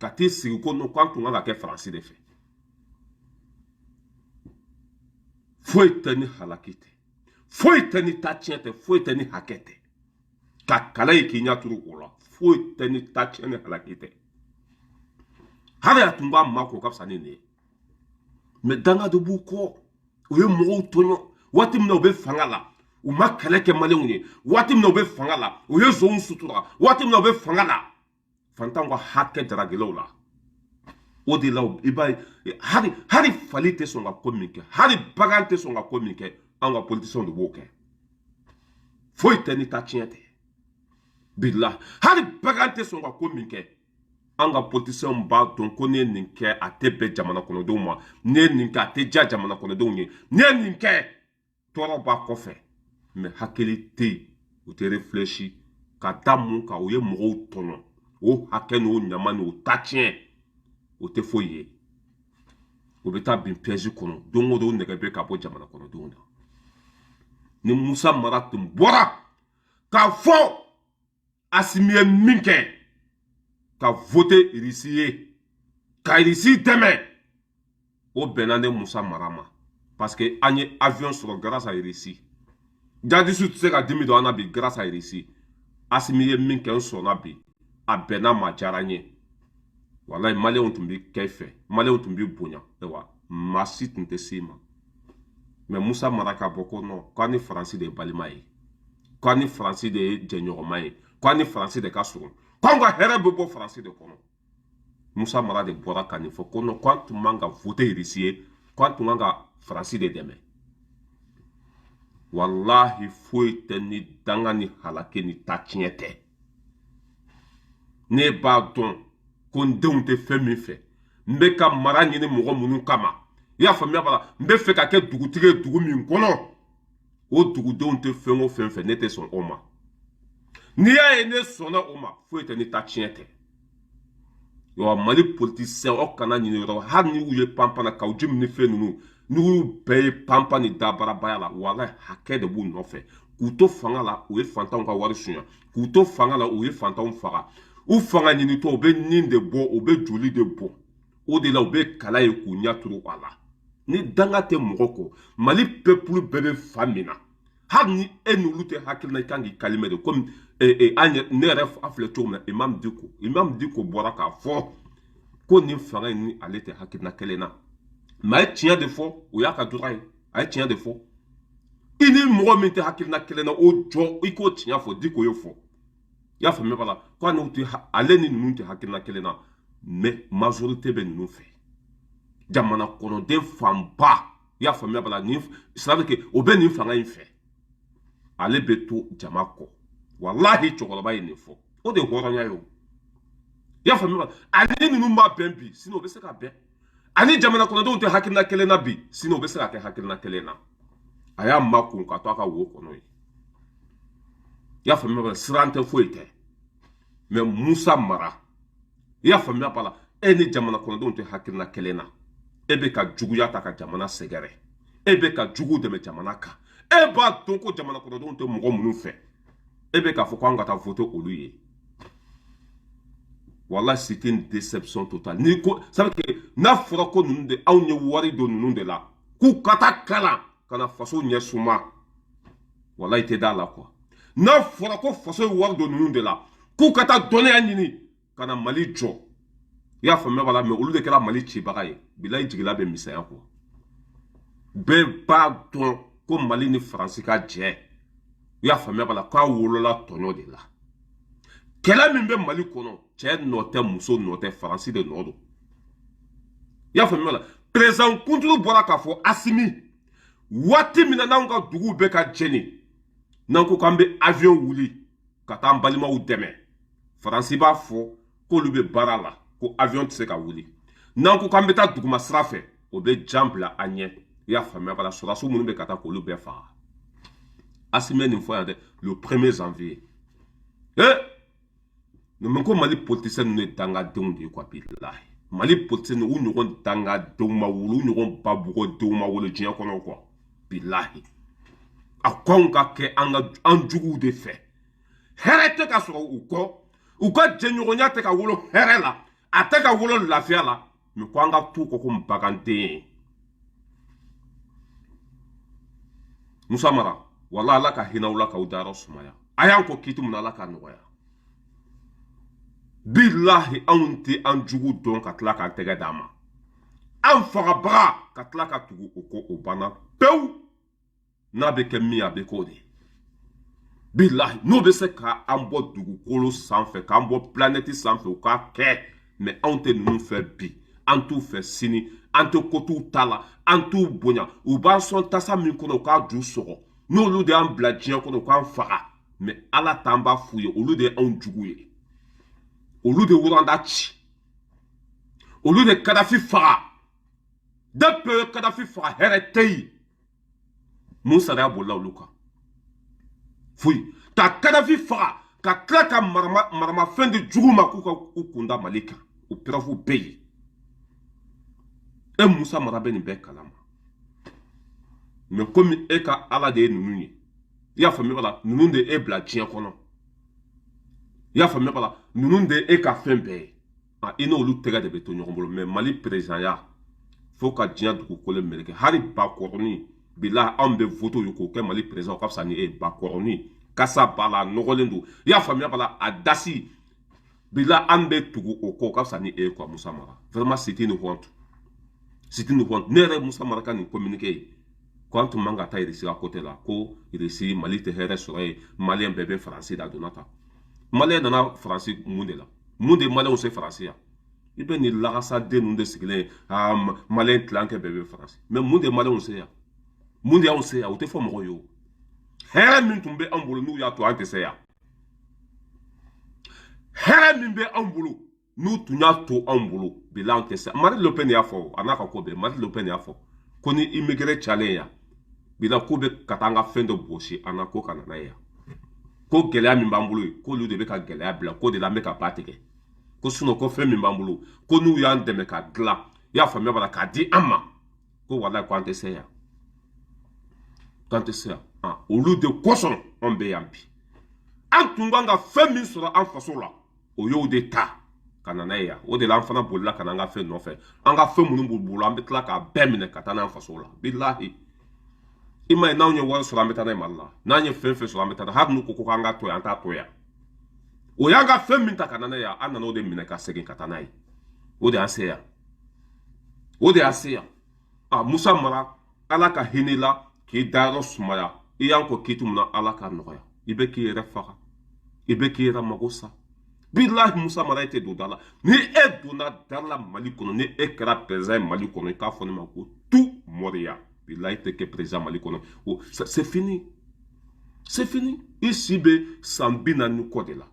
ka t'i sigi ko non, k'an tun kan ka kɛ Faransi de fɛ. Foyi tɛ ni halaki tɛ, foyi tɛ ni ta tiɲɛ tɛ, foyi tɛ ni hakɛ tɛ. Ka kala ye k'i ɲɛ turu o la, foyi tɛ ni ta tiɲɛ ni halaki tɛ. Hali a tun b'a ma ko ka fisa ni nin ye. Mɛ danga de b'u kɔ. U ye mɔgɔw tɔɲɔ waati min na u bɛ fanga la, u ma kɛlɛ kɛ Maliyɛnw ye. Waati min na u bɛ fanga la, u ye zonw sutura. Waati min na u bɛ fanga la, fantanw ka hakɛ jaragilaw la. O de la, i b'a ye, hali fali tɛ sɔn ka ko min kɛ, hali bagan tɛ sɔn ka ko min kɛ, anw ka politicienw de b'o kɛ. Foyi tɛ ni ta tiɲɛ tɛ. Bila hali bagan tɛ sɔn ka ko min kɛ, an ka politicienw b'a dɔn ko n'i ye nin kɛ, a tɛ bɛn jamana kɔnɔdenw ma. N'i ye nin kɛ, a tɛ diya jamana kɔnɔdenw ye. N'i ye nin kɛ, tɔɔrɔ b'a kɔfɛ. Mɛ hakili tɛ yen, u tɛ réfléchi. Ka da mun kan? U ye mɔgɔw tɔɲɔ. O hakɛ n'o ɲama n'o ta tiɲɛ, o tɛ foyi ye. U bɛ taa bin piège kɔnɔ don o don, nɛgɛ bɛ ka bɔ jamana kɔnɔdenw na. Ni Musa Mara tun bɔra k'a fɔ Asimi ye min kɛ, ka voter Irisi ye, ka Irisi dɛmɛ, o bɛnna ne Musa Mara ma, parce que an ye avion sɔrɔ grâce à Irisi. Jadisiw tɛ se ka dimi don an na bi grâce à Irisi. Asimi ye min kɛ, n sɔnna bi, a bɛnna ma, diyara n ye. Walayi, Maliyɛnw tun bɛ kɛ i fɛ, Maliyɛnw tun bɛ bonya, ayiwa, maa si tun tɛ s'i ma. Mɛ Musa Mara ka bɔ ko non, k'a ni Faransi de ye balima ye, k'a ni Faransi de ye jɛɲɔgɔnma ye, k'a ni Faransi de ka surun, k'anw ka hɛrɛ bɛ bɔ Faransi de kɔnɔ. Musa Mara de bɔra ka nin fɔ ko non, k'an tun man ka voter Irisi ye, k'an tun kan ka Faransi de dɛmɛ. Walahi, foyi tɛ ni danga ni halaki ni ta tiɲɛ tɛ. Ne b'a dɔn ko n denw tɛ fɛn min fɛ, n bɛ ka mara ɲini mɔgɔ minnu kama, i y'a faamuya b'a la, n bɛ fɛ ka kɛ dugutigi ye dugu min kɔnɔ, o dugudenw tɛ fɛn o fɛn fɛ, ne tɛ sɔn o ma. N'i y'a ye ne sɔnna o ma, foyi tɛ ni ta tiɲɛ tɛ. Wa Mali politicien, aw kana ɲini yɔrɔ. Hali ni u ye panpan na Kawu Jim ni fɛn ninnu, n'u y'u bɛɛ ye panpan ni dabarabaya la, walahi, hakɛ de b'u nɔfɛ. K'u to fanga la, u ye fantanw ka wari suɲɛ. K'u to fanga la, u ye fantanw faga. U fanga ɲinitɔ, u bɛ nin de bɔ, u bɛ joli de bɔ. O de la, u bɛ kala ye k'u ɲɛ turu a la. Ni danga tɛ mɔgɔ kɔ, Mali peuple bɛɛ bɛ fa min na, hali ni e n'olu tɛ hakilina, i kan k'i kalime de komi An ne yɛrɛ a filɛ cogo min na, Imam Dicko bɔra k'a fɔ ko nin fanga in ni ale tɛ hakilina kelen na. Mais a ye tiɲɛ de fɔ, o y'a ka droit ye. A ye tiɲɛ de fɔ. I ni mɔgɔ min tɛ hakilina kelen na, o jɔ i k'o tiɲɛ fɔ. Dicko y'o fɔ, i y'a faamuya b'a la, ko n'u tɛ, ale ni ninnu tɛ hakilina kelen na, mais majorité bɛ ninnu fɛ, jamana kɔnɔden fanba, i y'a faamuya b'a la. Nin, c'est à dire que o bɛ nin fanga in fɛ, ale bɛ to jama kɔ. Walahi, cɛkɔrɔba ye nin fɔ, o de ye hɔrɔnya ye. O, i y'a faamuya, ale ninnu b'a bɛn bi, sini o bɛ se ka bɛn. Ani jamana kɔnɔdenw tɛ hakilina kelen na bi, sini o bɛ se ka kɛ hakilina kelen na. A y'a makun ka to a ka wo kɔnɔ yen, i y'a faamuya, siran tɛ, foyi tɛ. Mais Musa Mara, i y'a faamuya b'a la, e ni jamana kɔnɔdenw tɛ hakilina kelen na, e bɛ ka juguya ta ka jamana sɛgɛrɛ, e bɛ ka jugu dɛmɛ jamana kan. E b'a dɔn ko jamana kɔnɔdenw tɛ mɔgɔ minnu fɛ, e bɛ k'a fɔ ko an ka taa voter olu ye. Wala, c'est une déception totale. Ni ko, ça veut dire que n'a fɔra ko ninnu de, anw ye wari don ninnu de la k'u ka taa kalan ka na faso ɲɛ suma, wala, i tɛ da la quoi. N'a fɔra ko faso ye wari don ninnu de la k'u ka taa dɔnniya ɲini ka na Mali jɔ, i y'a faamuya b'a la, mais olu de kɛra Mali cibaga ye. Bilayi, jigila bɛ misɛnya quoi. Bɛɛ b'a dɔn ko Mali ni Faransi ka jɛ, i y'a faamuya b'a la, k'a wolola tɔɲɔ de la. Kɛlɛ min bɛ Mali kɔnɔ, cɛ nɔ tɛ, muso nɔ tɛ, Faransi de nɔ don, i y'a faamuya la. Président kuntulu bɔra k'a fɔ Asimi waati min na, n'anw ka duguw bɛ ka jeni, n'an ko k'an bɛ avion wuli ka taa an balimaw dɛmɛ, Faransi b'a fɔ k'olu bɛ baara la, ko avion tɛ se ka wuli. N'an ko k'an bɛ taa duguma sira fɛ, o bɛ jan bila an ɲɛ, i y'a faamuya b'a la, sɔrɔdasiw minnu bɛ ka taa, k'olu bɛɛ faga. Asimi ye nin fɔ yan dɛ, le 1er janvier. Mais ko Mali politicien ninnu ye dangadenw de ye quoi. Bilahi, Mali politicien ninnu, u ɲɔgɔn dangadenw ma wolo, u ɲɔgɔn babugɔdenw ma wolo diɲɛ kɔnɔ quoi. Bilahi, a ko anw ka kɛ an ka an juguw de fɛ, hɛrɛ tɛ ka sɔrɔ u kɔ, u ka jɛɲɔgɔnya tɛ ka wolo hɛrɛ la, a tɛ ka wolo lafiya la, mais ko an ka t'u kɔ ko baganden ye. Musa Mara, wala, Ala ka hinɛ aw la k'aw dayɔrɔ sumaya. A y'an kɔ kiti mun na, Ala k'a nɔgɔya. Bilahi, anw tɛ an jugu dɔn ka tila k'an tɛgɛ d'a ma, an fagabaga ka tila ka tugu o kɔ, o banna pewu. N'a bɛ kɛ min ye, a bɛ k'o de ye. Bilahi, n'o bɛ se k'an bɔ dugukolo sanfɛ, k'an bɔ planète sanfɛ, u k'a kɛ. Mais anw tɛ ninnu fɛ bi, an t'u fɛ sini, an tɛ ko t'u ta la, an t'u bonya. U b'an sɔn tasa min kɔnɔ, u k'a ju sɔgɔ. N'olu de y'an bila diɲɛ kɔnɔ, u k'an faga. Mais Ala t'an b'a f'u ye, olu de ye anw jugu ye, olu de Rwanda ci, olu de Kadafi faga. Depuis Kadafi faga, hɛrɛ tɛ yen. Mun sariya bolila olu kan? Foyi. Ka Kadafi faga, ka tila ka maramafɛn di jugu ma k'u ka u kunda Mali kan, o preuve bɛ yen. E Musa Mara bɛ nin bɛɛ kalama, mais komi e ka Ala de ye ninnu ye, i y'a faamuya la, ninnu de e bila diɲɛ kɔnɔ, i y'a faamuya la, ninnu de e ka fɛn bɛɛ ye. A i n'olu tɛgɛ de bɛ to ɲɔgɔn bolo. Mais Mali présidentya, fo ka diɲɛ dugukolo meleke, hali bakɔrɔni, bilahi, anw bɛ vote ye k'o kɛ Mali président, o ka fisa ni e ye. Bakɔrɔni kasa b'a la, a nɔgɔlen don, i y'a faamuya b'a la, a dasi, bilahi, an bɛ tugu o kɔ, o ka fisa ni e ye quoi. Musa Mara, vraiment, c'est une honte, c'est une honte. Ne yɛrɛ Musa Mara ka nin communiqué ye ko an tun man ka taa Irisi ka côté la, ko Irisi, Mali tɛ hɛrɛ sɔrɔ yen, Maliyɛn bɛɛ bɛ Faransi da donna tan. Maliyɛn nana Faransi mun de la? Mun de Maliyɛnw se Faransi yan? I bɛ nin lakasaden ninnu de sigilen ye. Aa, Maliyɛn tilankɛ bɛɛ bɛ Faransi, mais mun de Maliyɛnw se yan? Mun de y'anw se yan? O tɛ fɔ mɔgɔw ye. O hɛrɛ min tun bɛ anw bolo, n'u y'a to an tɛ se yan. Hɛrɛ min bɛ anw bolo, n'u tun y'a to anw bolo, bila an tɛ se. Marine Le Pen y'a fɔ, a n'a ka ko bɛɛ. Marine Le Pen y'a fɔ ko ni immigré calen yan, bila k'u bɛ ka taa an ka fɛn dɔ gosi an na, ko ka na n'a ye yan, ko gɛlɛya min b'an bolo yen, k'olu de bɛ ka gɛlɛya bila, k'o de la an bɛ ka ba tigɛ, ko sinɔn ko fɛn min b'an bolo, ko n'u y'an dɛmɛ ka dilan, i y'a faamuya b'a la, k'a di an ma, ko walayi, ko an tɛ se yan, k'an tɛ se yan. Olu de kosɔn anw bɛ yan bi. An tun kan ka fɛn min sɔrɔ an faso la, o y'o de ta ka na n'a ye yan. O de la an fana bolila ka na an ka fɛn nɔfɛ. An ka fɛn minnu b'u bolo, an bɛ tila k'a bɛɛ minɛ ka taa n'an faso la. Bilahi, i ma ye, n'anw ye wari sɔrɔ, an bɛ taa n'a ye Mali la. N'an ye fɛn fɛn sɔrɔ, an bɛ taa. Hali n'u ko k'an ka to yan, an t'a to yan. O y'an ka fɛn min ta ka na n'a ye, an nana o de minɛ ka segin ka taa n'a ye. O de y'an se yan, o de y'an se yan. A Musa Mara, Ala ka hinɛ la k'i dayɔrɔ sumaya. I y'an kɔ kiti mun na, Ala k'a nɔgɔya. I bɛ k'i yɛrɛ faga, i bɛ k'i yɛrɛ mago sa. Bilahi, Musa Mara, e tɛ don da la. Ni e donna da la Mali kɔnɔ, ni e kɛra président ye Mali kɔnɔ, i k'a fɔ ne ma ko tu mɔriya. Bilahi, e tɛ kɛ président Mali kɔnɔ. O c'est fini, c'est fini. I si bɛ san 40 kɔ de la,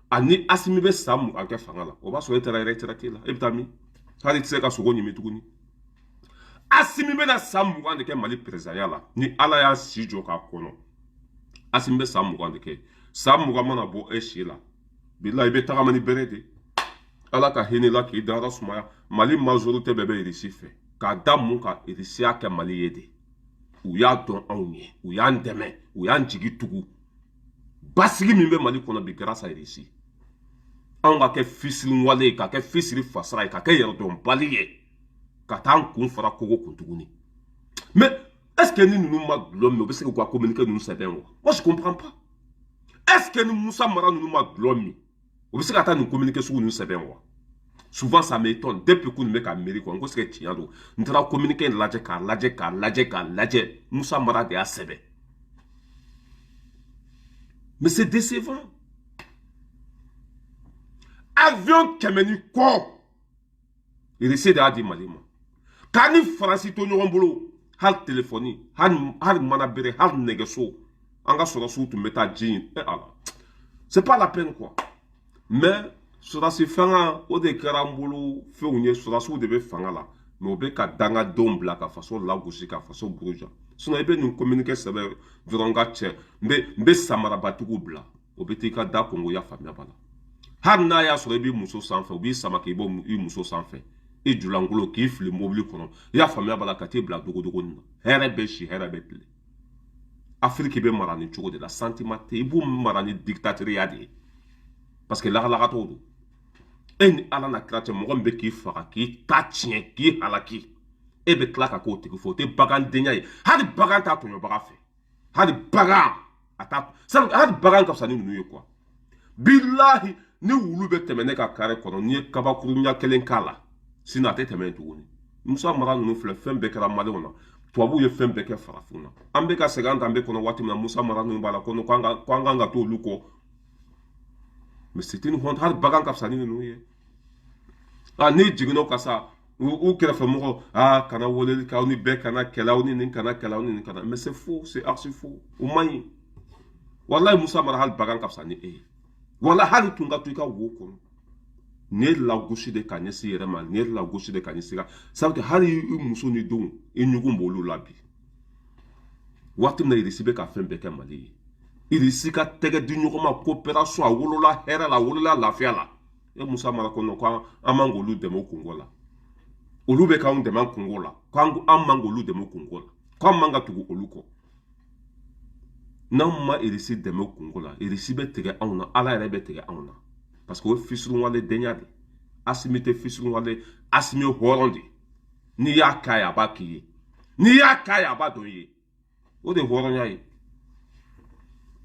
ani Asimi bɛ san 20 kɛ fanga la, o b'a sɔrɔ e taara retraite la. E bɛ taa min? Hali i tɛ se ka sogo ɲimi tuguni. Asimi bɛna san 20 de kɛ Mali présidentya la, ni Ala y'a si jɔ k'a kɔnɔ. Asimi bɛ san 20 de kɛ. San 20 mana bɔ e si la, bilahi, i bɛ tagama ni bere de. Ala ka hinɛ la k'i dayɔrɔ sumaya. Mali majorité bɛɛ bɛ Irisi fɛ. K'a da mun kan? Irisi y'a kɛ Mali ye de. U y'a dɔn anw ye, u y'an dɛmɛ, u y'an jigi tugu. Basigi min bɛ Mali kɔnɔ bi, grâce à Irisi. Anw ka kɛ fisiriwale ye, ka kɛ fisiri fasara ye, ka kɛ yɛrɛdɔnbali ye, ka taa an kun fara kogo kun tuguni. Mais est ce que ni ninnu ma dulɔ min, u bɛ se k'u ka communiqué ninnu sɛbɛn wa? Moi, je comprends pas. Est ce que ni Musa Mara ninnu ma dulɔ min, u bɛ se ka taa nin communiqué sugu ninnu sɛbɛn wa? Souvent, ça m'étonne. Depuis k'u bɛ ka miiri quoi, n ko c'est que tiɲɛ don. N taara communiqué in lajɛ, k'a lajɛ, k'a lajɛ, k'a lajɛ. Musa Mara de y'a sɛbɛn, mais c'est décevant. Avion 100 ni kɔ, Irisi de y'a di Mali ma. K'a ni Faransi to ɲɔgɔn bolo, hali telefɔni, hali mana bere, hali nɛgɛso, an ka sɔrɔsiw tun bɛ taa ji ɲini. Eh Ala, c'est pas la peine quoi. Mais sɔrɔsi fanga, o de kɛra an bolo fɛnw ye. Sɔrɔsiw de bɛ fanga la, mais o bɛ ka dangadenw bila ka faso lagosi, ka faso buruja. Sinon i bɛ nin communiqué sɛbɛn dɔrɔn ka cɛ, n bɛ samarabatigiw bila, o bɛ t'i ka da kongo. Ya faamuya b'a la. Hali n'a y'a sɔrɔ i b'i muso sanfɛ, u b'i sama k'i bɔ i muso sanfɛ, i julankolo, k'i fili mobili kɔnɔ. I y'a faamuya b'a la, ka t'i bila dogodogonin na. Hɛrɛ bɛ si, hɛrɛ bɛ tile. Afiriki bɛ mara nin cogo de la. Sentiment tɛ, i b'u mara ni dictatoriya de ye, parce que lagalagatɔw don. E ni Ala na kira cɛ, mɔgɔ min bɛ k'i faga, k'i ta tiɲɛ, k'i halaki, e bɛ tila ka k'o tigi fɛ, o tɛ bagandenya ye. Hali bagan t'a tɔɲɔbaga fɛ, hali bagan a t'a sabu hali bagan ka fisa ni ninnu ye quoi. Bilahi, ni wulu bɛ tɛmɛ ne ka kare kɔnɔ, n'i ye kabakuru ɲɛ kelen k'a la, sinɔn a tɛ tɛmɛ yen tuguni. Musa Mara ninnu filɛ, fɛn bɛɛ kɛra maliyɛnw na. Tubabuw ye fɛn bɛɛ kɛ farafinw na. An bɛ ka segin an danbe kɔnɔ waati min na, Musa Mara ninnu b'a la ko an kan ka to olu kɔ. Mais c'est une honte. Hali bagan ka fisa ni ninnu ye. Ah, n'i jiginna o kan sa, u kɛrɛfɛmɔgɔw, ah, kana weleli kɛ, aw ni bɛɛ kana kɛlɛ, aw ni nin kana kɛlɛ, aw ni nin kana. Mais c'est faux, c'est archi faux. O man ɲi walahi. Musa Mara, hali bagan ka fisa ni e ye walahi. Hali tun ka to i ka wo kɔnɔ, nin ye lagosi de ka ɲɛsin i yɛrɛ ma, nin ye lagosi de ka ɲɛsin ka sabu hali i muso ni denw, i ɲugun b'olu la bi. Waati min na Irisi bɛ ka fɛn bɛɛ kɛ Mali ye, Irisi ka tɛgɛ di ɲɔgɔn ma, coopération, a wolola hɛrɛ la, a wolola lafiya la. E Musa Mara ko non, ko an man k'olu dɛmɛ o kungo la. Olu bɛ k'anw dɛmɛ an kungo la, ko an man k'olu dɛmɛ o kungo la, ko an man ka tugu olu kɔ. N'anw ma Irisi dɛmɛ o kungo la, Irisi bɛ tigɛ anw na, Ala yɛrɛ bɛ tigɛ anw na, parce que o ye fisuruwale denya de. Asimi tɛ fisuruwale, Asimi ye hɔrɔn de. N'i y'a k'a ye, a b'a k'i ye. N'i y'a k'a ye, a b'a dɔn i ye. O de ye hɔrɔnya ye.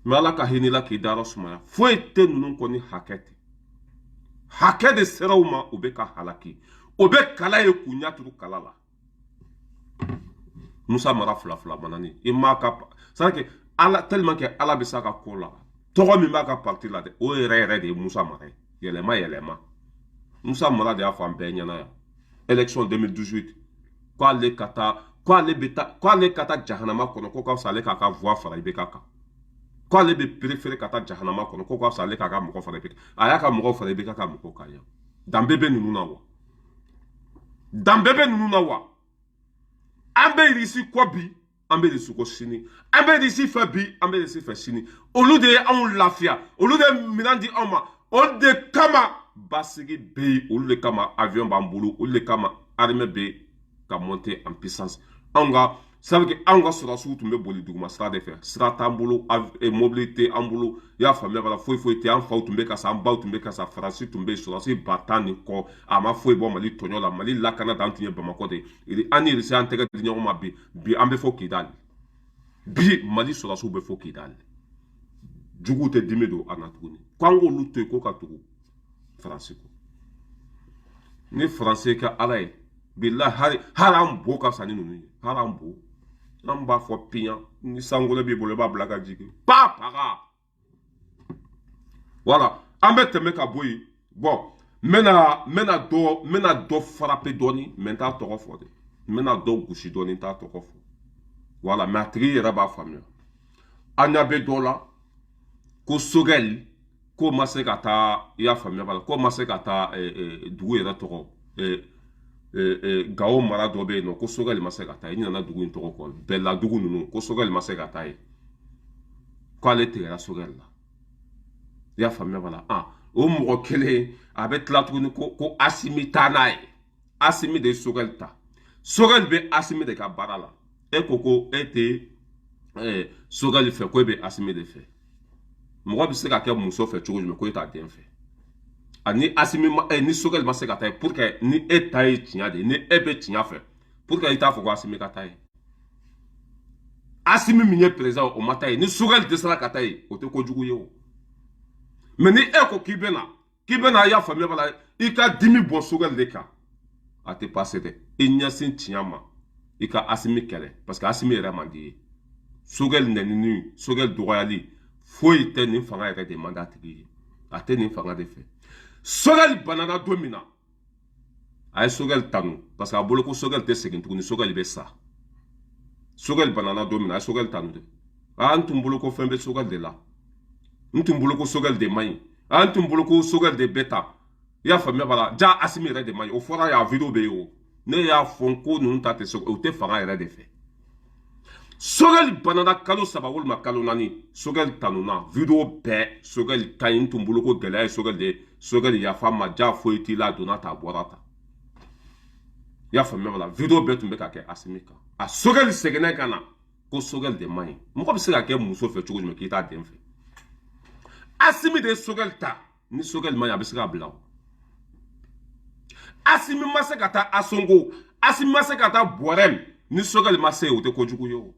Mɛ Ala ka hinɛ la k'i dayɔrɔ sumaya. Foyi tɛ ninnu kɔ ni hakɛ tɛ. Hakɛ de sera u ma, u bɛ ka halaki, o bɛ kala ye k'u ɲɛ turu kala la. Musa Mara fila fila manani i m'a ka, c'est à dire que Ala, tellement que Ala bɛ s'a ka ko la, tɔgɔ min b'a ka parti la dɛ, o yɛrɛ yɛrɛ de ye Musa Mara ye. Yɛlɛma yɛlɛma, Musa Mara de y'a fɔ an bɛɛ ɲɛna yan, élection 2018, k'ale ka taa, k'ale bɛ taa, k'ale ka taa jahanama kɔnɔ, ko ka fisa ale k'a ka voix fara IBK kan, k'ale bɛ préférer ka taa jahanama kɔnɔ, ko ka fisa ale k'a ka mɔgɔ fara IBK. A y'a ka mɔgɔ fara IBK ka mɔgɔ kan yan. Danbe bɛ ninnu na wa? Danbe bɛ ninnu na wa? An bɛ Irisi kɔ bi, an bɛ Irisi kɔ sini, an bɛ Irisi fɛ bi, an bɛ Irisi fɛ sini. Olu de ye anw lafiya, olu de ye minɛn di anw ma, olu de kama basigi bɛ yen, olu de kama avion b'an bolo, olu de kama armée bɛ ka monter en puissance. Anw ka, ça veut dire anw ka sɔrɔdasiw tun bɛ boli duguma sira de fɛ. Sira t'an bolo, mobili tɛ an bolo, i y'a faamuya b'a la, foyi foyi tɛ. An faw tun bɛ ka sa, an baw tun bɛ ka sa. Faransi tun bɛ yen, sɔrɔdasi 10 000 ni kɔ, a ma foyi bɔ Mali tɔɲɔ la. Mali lakana dan tun ye Bamakɔ de ye. An ni Irisi an tɛgɛ di ɲɔgɔn ma bi. Bi an bɛ fɔ Kidali, bi Mali sɔrɔdasiw bɛ fɔ Kidali. Juguw tɛ dimi don an na tuguni, ko an k'olu to yen, ko ka tugu Faransi kɔ. Ni Faransi ka ala ye, bilahi, hali hali an bo ka fisa ni ninnu ye. Hali an bo, an b'a fɔ piyan, ni sankolo b'i bolo, i b'a bila ka jigin pa paga. Voilà, an bɛ tɛmɛ ka bɔ yen. Bon, n bɛna dɔ frapper dɔɔni, mais n t'a tɔgɔ fɔ dɛ. N bɛna dɔ gosi dɔɔni, n t'a tɔgɔ fɔ. Voilà, mais a tigi yɛrɛ b'a faamuya. An ɲɛ bɛ dɔ la ko Choguel, k'o ma se ka taa, i y'a faamuya b'a la, k'o ma se ka taa dugu yɛrɛ tɔgɔ, Gawo mara dɔ bɛ yen nɔ, ko Choguel ma se ka taa. I ɲinɛna dugu in tɔgɔ kɔ, Bɛladugu ninnu, ko Choguel ma se ka taa yen, k'ale tigɛra Choguel la. I y'a faamuya b'a la. Ah, o mɔgɔ kelen a bɛ tila tuguni ko Assimi taa n'a ye. Assimi de ye Choguel ta. Choguel bɛ Assimi de ka baara la. E ko ko e tɛ Choguel fɛ, ko e bɛ Assimi de fɛ. Mɔgɔ bɛ se ka kɛ muso fɛ cogo jumɛn ko e t'a den fɛ? Ani Assimi ma ni Choguel ma se ka taa ye, pour que ni e ta ye tiɲɛ de ye, ni e bɛ tiɲɛ fɛ, pour que i t'a fɔ ko Assimi ka taa ye. Assimi min ye président, o ma taa ye. Ni Choguel dɛsɛra ka taa ye, o tɛ kojugu ye o. Mais ni e ko k'i bɛna, i y'a faamuya b'a la, i ka dimi bɔ Choguel de kan, a tɛ passer dɛ. I ɲɛsin tiɲɛ ma, i ka Assimi kɛlɛ, parce que Assimi yɛrɛ man di ye. Choguel nɛnini, Choguel dɔgɔyali, foyi tɛ. Nin fanga yɛrɛ de man d'a tigi ye, a tɛ nin fanga de fɛ. Choguel banana don min na, a ye Choguel tanu, parce que a bolo ko Choguel tɛ segin tuguni, Choguel bɛ sa. Choguel banana don min na, a ye Choguel tanu dɛ. A n tun bolo ko fɛn bɛ Choguel de la, n tun bolo ko Choguel de man ɲi, a n tun bolo ko Choguel de bɛ tan. I y'a faamuya b'a la. Ja Assimi yɛrɛ de man ɲi, o fɔra yan, vidéo bɛ yen. O ne y'a fɔ n ko ninnu ta tɛ se, o tɛ fanga yɛrɛ de fɛ. Choguel banana kalo 3 walima kalo 4, Choguel tanuna vidéo bɛɛ. Choguel ka ɲi, n tun bolo ko gɛlɛya ye Choguel de ye. Choguel yafa ma, ja foyi t'i la, a donna ta, a bɔra ta. I y'a faamuya b'a la. Vidéo bɛɛ tun bɛ ka kɛ Assimi kan. A Choguel seginna ka na ko Choguel de man ɲi. Mɔgɔ bɛ se ka kɛ muso fɛ cogo jumɛn k'i t'a den fɛ? Assimi de ye Choguel ta. Ni Choguel man ɲi, a bɛ se k'a bila o. Assimi ma se ka taa Ansongo, Assimi ma se ka taa Bouarème, ni Choguel ma se, o tɛ kojugu ye o.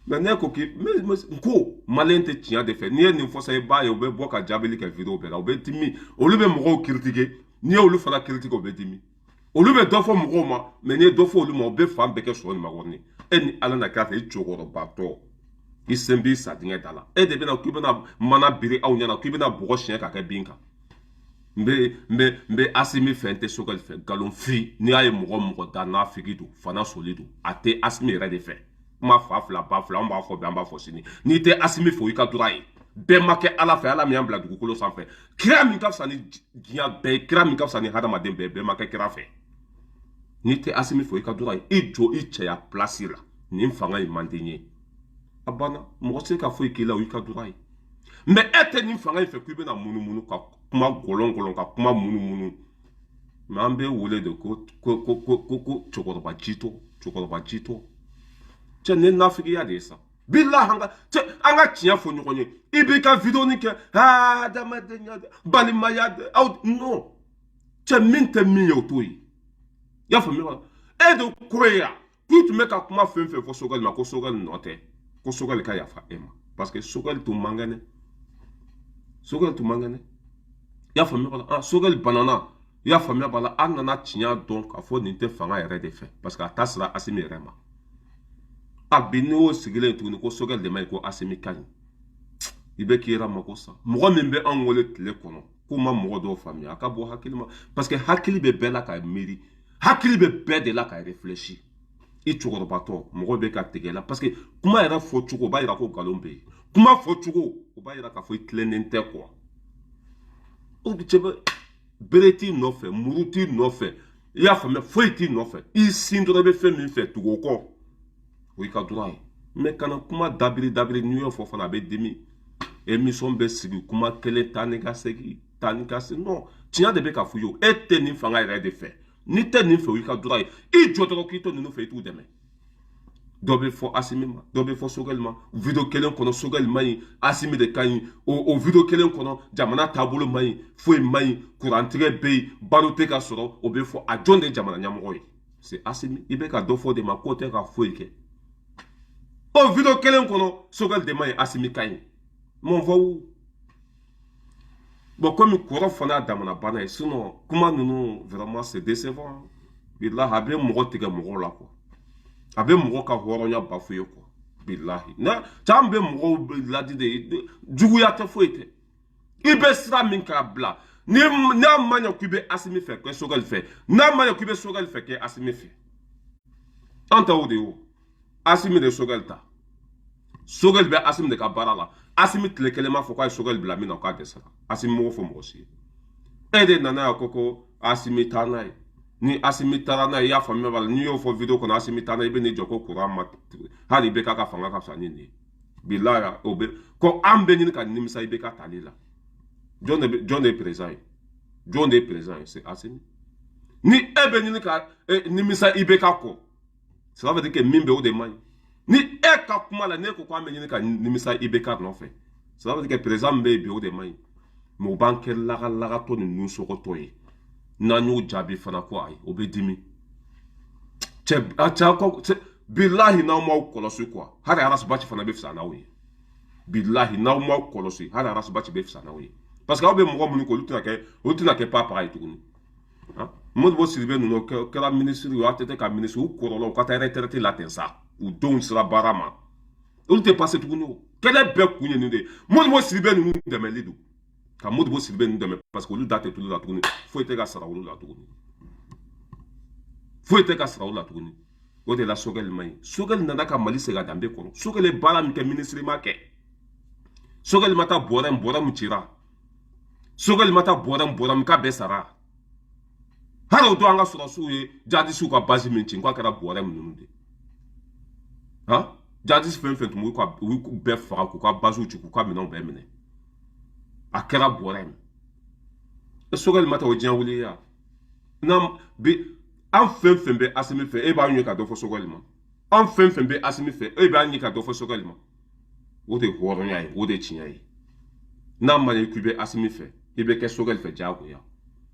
Mais ne ko k'i n ko malien tɛ tiɲɛ de fɛ. N'i ye nin fɔ sa, i b'a ye u bɛ bɔ ka jaabili kɛ vidéo bɛɛ la, u bɛ dimi. Olu bɛ mɔgɔw critiquer, n'i ye olu fana critiquer, u bɛ dimi. Olu bɛ dɔ fɔ mɔgɔw ma, mais n'i ye dɔ fɔ olu ma, u bɛ fan bɛɛ kɛ sɔ ni makɔrɔni. E ni ala na k'a fɛ, i cɛkɔrɔbatɔ, i sen b'i sa dingɛ da la, e de bɛna k'i bɛna mana biri aw ɲɛna, k'i bɛna bɔgɔ siɲɛ ka kɛ bin kan. N bɛ Assimi fɛ, n tɛ Choguel fɛ. Nkalonfin, n'i y'a ye mɔgɔ mɔgɔ da nafigi don, fana soli don, a tɛ Assimi yɛrɛ de fɛ. Kuma fa fila ba fila, an b'a fɔ bi, an b'a fɔ sini. N'i tɛ Assimi fɛ, o y'i ka droit ye. Bɛɛ ma kɛ ala fɛ. Ala min y'an bila dugukolo sanfɛ, kira min ka fisa ni diɲɛ bɛɛ ye, kira min ka fisa ni hadamaden bɛɛ, bɛɛ ma kɛ kira fɛ. N'i tɛ Assimi fɛ, o y'i ka droit ye. I jɔ i cɛya place la. Nin fanga in man di n ye, a banna. Mɔgɔ tɛ se ka foyi k'i la, o y'i ka droit ye. Mais e tɛ nin fanga in fɛ, k'i bɛna munumunu ka kuma gɔlɔn gɔlɔn, ka kuma munumunu. Mais an bɛ wele de ko cɛkɔrɔba jitɔ, cɛkɔrɔba jitɔ. Cɛ, nin ye nafigiya de ye sa. Bilahi, an ka cɛ, an ka tiɲɛ fɔ ɲɔgɔn ye. I b'i ka vidéo ni kɛ adamadenya, balimaya, aw non. Cɛ, min tɛ min ye, o t'o ye. I y'a faamuya wa? E de ko ye yan k'i tun bɛ ka kuma fɛn fɛn fɔ Choguel ma, ko Choguel nɔ tɛ, ko Choguel ka yafa e ma, parce que Choguel tun man kɛnɛ, Choguel tun man kɛnɛ. I y'a faamuya b'a la. Ah, Choguel banana, i y'a faamuya b'a la. An nana tiɲɛ dɔn k'a fɔ nin tɛ fanga yɛrɛ de fɛ, parce que a ta sera Assimi yɛrɛ ma. A bi n'i y'o sigilen tuguni ko Choguel de ma ɲi, ko Assimi ka ɲi, i bɛ k'i yɛrɛ mako sa. Mɔgɔ min bɛ anw wele tile kɔnɔ k'u ma mɔgɔ dɔw faamuya, a ka bɔ hakili ma, parce que hakili bɛ bɛɛ la ka miiri, hakili bɛ bɛɛ de la ka réfléchir. I cɛkɔrɔbatɔ, mɔgɔ bɛ ka tigɛ la, parce que kuma yɛrɛ fɔ cogo, o b'a yira ko nkalon bɛ yen. Kuma fɔ cogo, o b'a yira k'a fɔ i tilennen tɛ quoi. O cɛ bɛ bere t'i nɔfɛ, muru t'i nɔfɛ, i y'a faamuya, foyi t'i nɔfɛ. I sin dɔrɔn, i bɛ fɛn min fɛ, tugu o kɔ, o y'i ka droit ye. Mais kana kuma dabiri dabiri. N'i y'o fɔ fana, a bɛ dimi. Émission bɛ sigi kuma kelen, taa ni ka segin, taa ni ka segin. Non, tiɲɛ de bɛ ka f'i ye. E tɛ nin fanga yɛrɛ de fɛ. N'i tɛ nin fɛ, o y'i ka droit ye. I jɔ dɔrɔn k'i to ninnu fɛ, i t'u dɛmɛ. Dɔ bɛ fɔ Assimi ma, dɔ bɛ fɔ Choguel ma. Vidéo kelen kɔnɔ, Choguel man ɲi, Assimi de ka ɲi. O vidéo kelen kɔnɔ, jamana taabolo man ɲi, foyi man ɲi, kurantigɛ bɛ yen, balo tɛ ka sɔrɔ, o bɛ fɔ. A jɔn de ye jamana ɲɛmɔgɔ ye? C'est Assimi. I bɛ ka dɔ fɔ o de ma k'o tɛ ka foyi kɛ. O vidéo kelen kɔnɔ, Choguel de man ɲi, Assimi ka ɲi. Mais on va où? Bon, komi kɔrɔ fana y'a damana bana ye, sinon kuma ninnu, vraiment, c'est décevant. Bilahi, a bɛ mɔgɔ tigɛ mɔgɔw la quoi, a bɛ mɔgɔ ka hɔrɔnya bafouer quoi. Bilahi, na caman bɛ mɔgɔw ladi de, juguya tɛ, foyi tɛ. I bɛ sira min k'a bila ni n'a ma ɲɛ k'i bɛ Asimi fɛ, kɛ Sogɛli fɛ. N'a ma ɲɛ k'i bɛ Sogɛli fɛ, kɛ Asimi fɛ. An ta o de ye o. Asimi de Sogɛli ta, Sogɛli bɛ Asimi de ka baara la. Asimi tile kelen m'a fɔ k'a ye Sogɛli bila min na k'a dɛsɛra. Asimi m'o fɔ mɔgɔ si ye. E de nana yan ko Asimi taa n'a ye. Ni Asimi taara n'a ye, i y'a faamuya b'a la. N'i y'o fɔ vidéo kɔnɔ, Asimi taa n'a ye, i bɛ n'i jɔ ko kuran ma hali i bɛ k'a ka fanga ka fisa ni nin ye. Bilahi, o bɛ ko an bɛ ɲini ka nimisa i bɛ ka tali la. Jɔn de bɛ, jɔn de ye président ye? Jɔn de ye président ye? C'est Asimi. Ni e bɛ ɲini ka nimisa i bɛ ka kɔ, ça veut dire que min bɛ, o de man ɲi. Ni e ka kuma la, n'e ko k'an bɛ ɲini ka nimisa i bɛ ka nɔfɛ, ça veut dire que président min bɛ yen bi, o de man ɲi. Mais o b'an kɛ lagalagatɔ ni nusɔgɔtɔ ye. N'an y'o jaabi fana ko ayi, o bɛ dimi. Cɛ, a cɛ ko bilahi, n'aw m'aw kɔlɔsi quoi, hali arasibaci fana bɛ fisaya n'aw ye. Bilahi, n'aw m'aw kɔlɔsi, hali arasibaci bɛ fisaya n'aw ye, parce que aw bɛ mɔgɔ minnu kɛ, olu tɛna kɛ papa ye tuguni. Modibo Sidibe ninnu kɛra minisiri ye, ATT ka minisiri, u kɔrɔla, u ka taa retraite la ten sa, u denw sera baara ma, olu tɛ passer tuguni. O kɛlɛ bɛɛ kun ye nin de ye, Modibo Sidibe ninnu dɛmɛli don, ka Modibo Sidibe ninnu dɛmɛ, parce que olu da tɛ tulu la tuguni, foyi tɛ ka sara olu la tuguni, foyi tɛ ka sara olu la tuguni. O de la Sogɛli man ɲi. Sogɛli nana ka Mali segin a danbe kɔrɔ. Sogɛli ye baara min kɛ, minisiri ma kɛ. Sogɛli ma taa bɔrɛ bɔrɛ min cira, Sogɛli ma taa bɔrɛ bɔrɛ min k'a bɛɛ sara. Hali o don, an ka sɔrɔsiw ye jadisiw ka base min ci, k'a kɛra bɔrɛ ninnu de han. Jadisi fɛn fɛn tun b'u ka, u y'u bɛɛ faga k'u ka basew ci, k'u ka minɛnw bɛɛ minɛ, a kɛra bɔrɛ min. Sogɛli ma taa o diɲɛ wuli ya. N'an bi, an fɛn fɛn bɛ Asimi fɛ, e b'an ye ka dɔ fɔ Sogɛli ma. An fɛn fɛn bɛ Asimi fɛ, e b'an ye ka dɔ fɔ Sogɛli ma. O de ye hɔrɔnya ye, o de ye tiɲɛ ye. N'a ma ɲɛ k'i bɛ Asimi fɛ, i bɛ kɛ Sogɛli fɛ diyagoya.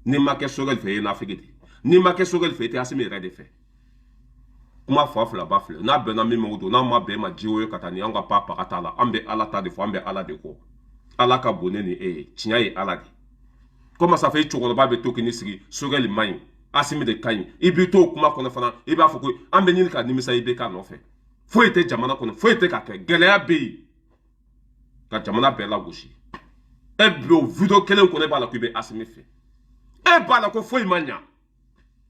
N'i ma kɛ Sogɛli fɛ, i ye nafigi de. N'i ma kɛ Sogɛli fɛ, i tɛ Asimi yɛrɛ de fɛ. Kuma fa fila ba filɛ, n'a bɛnna min ma, o don. N'a ma bɛn ma, ji o ye ka taa ni an ka pa paga t'a la. An bɛ Ala ta de fɔ, an bɛ Ala de kɔ. Ala ka bon ne ni e ye, tiɲɛ ye Ala de. Komi ça fait i cɛkɔrɔba bɛ to k'i sigi, Sogɛli man ɲi, Asimi de ka ɲi. I b'i to o kuma kɔnɔ fana, i b'a fɔ ko an bɛ ɲini ka nimisa i bɛ k'a nɔfɛ. Foyi tɛ jamana kɔnɔ, foyi tɛ ka kɛ, gɛlɛya bɛ yen ka jamana bɛɛ lagosi. E bi o vidéo kelen kɔnɔ, e b'a la k'i bɛ Asimi fɛ, e b'a la ko foyi ma ɲa,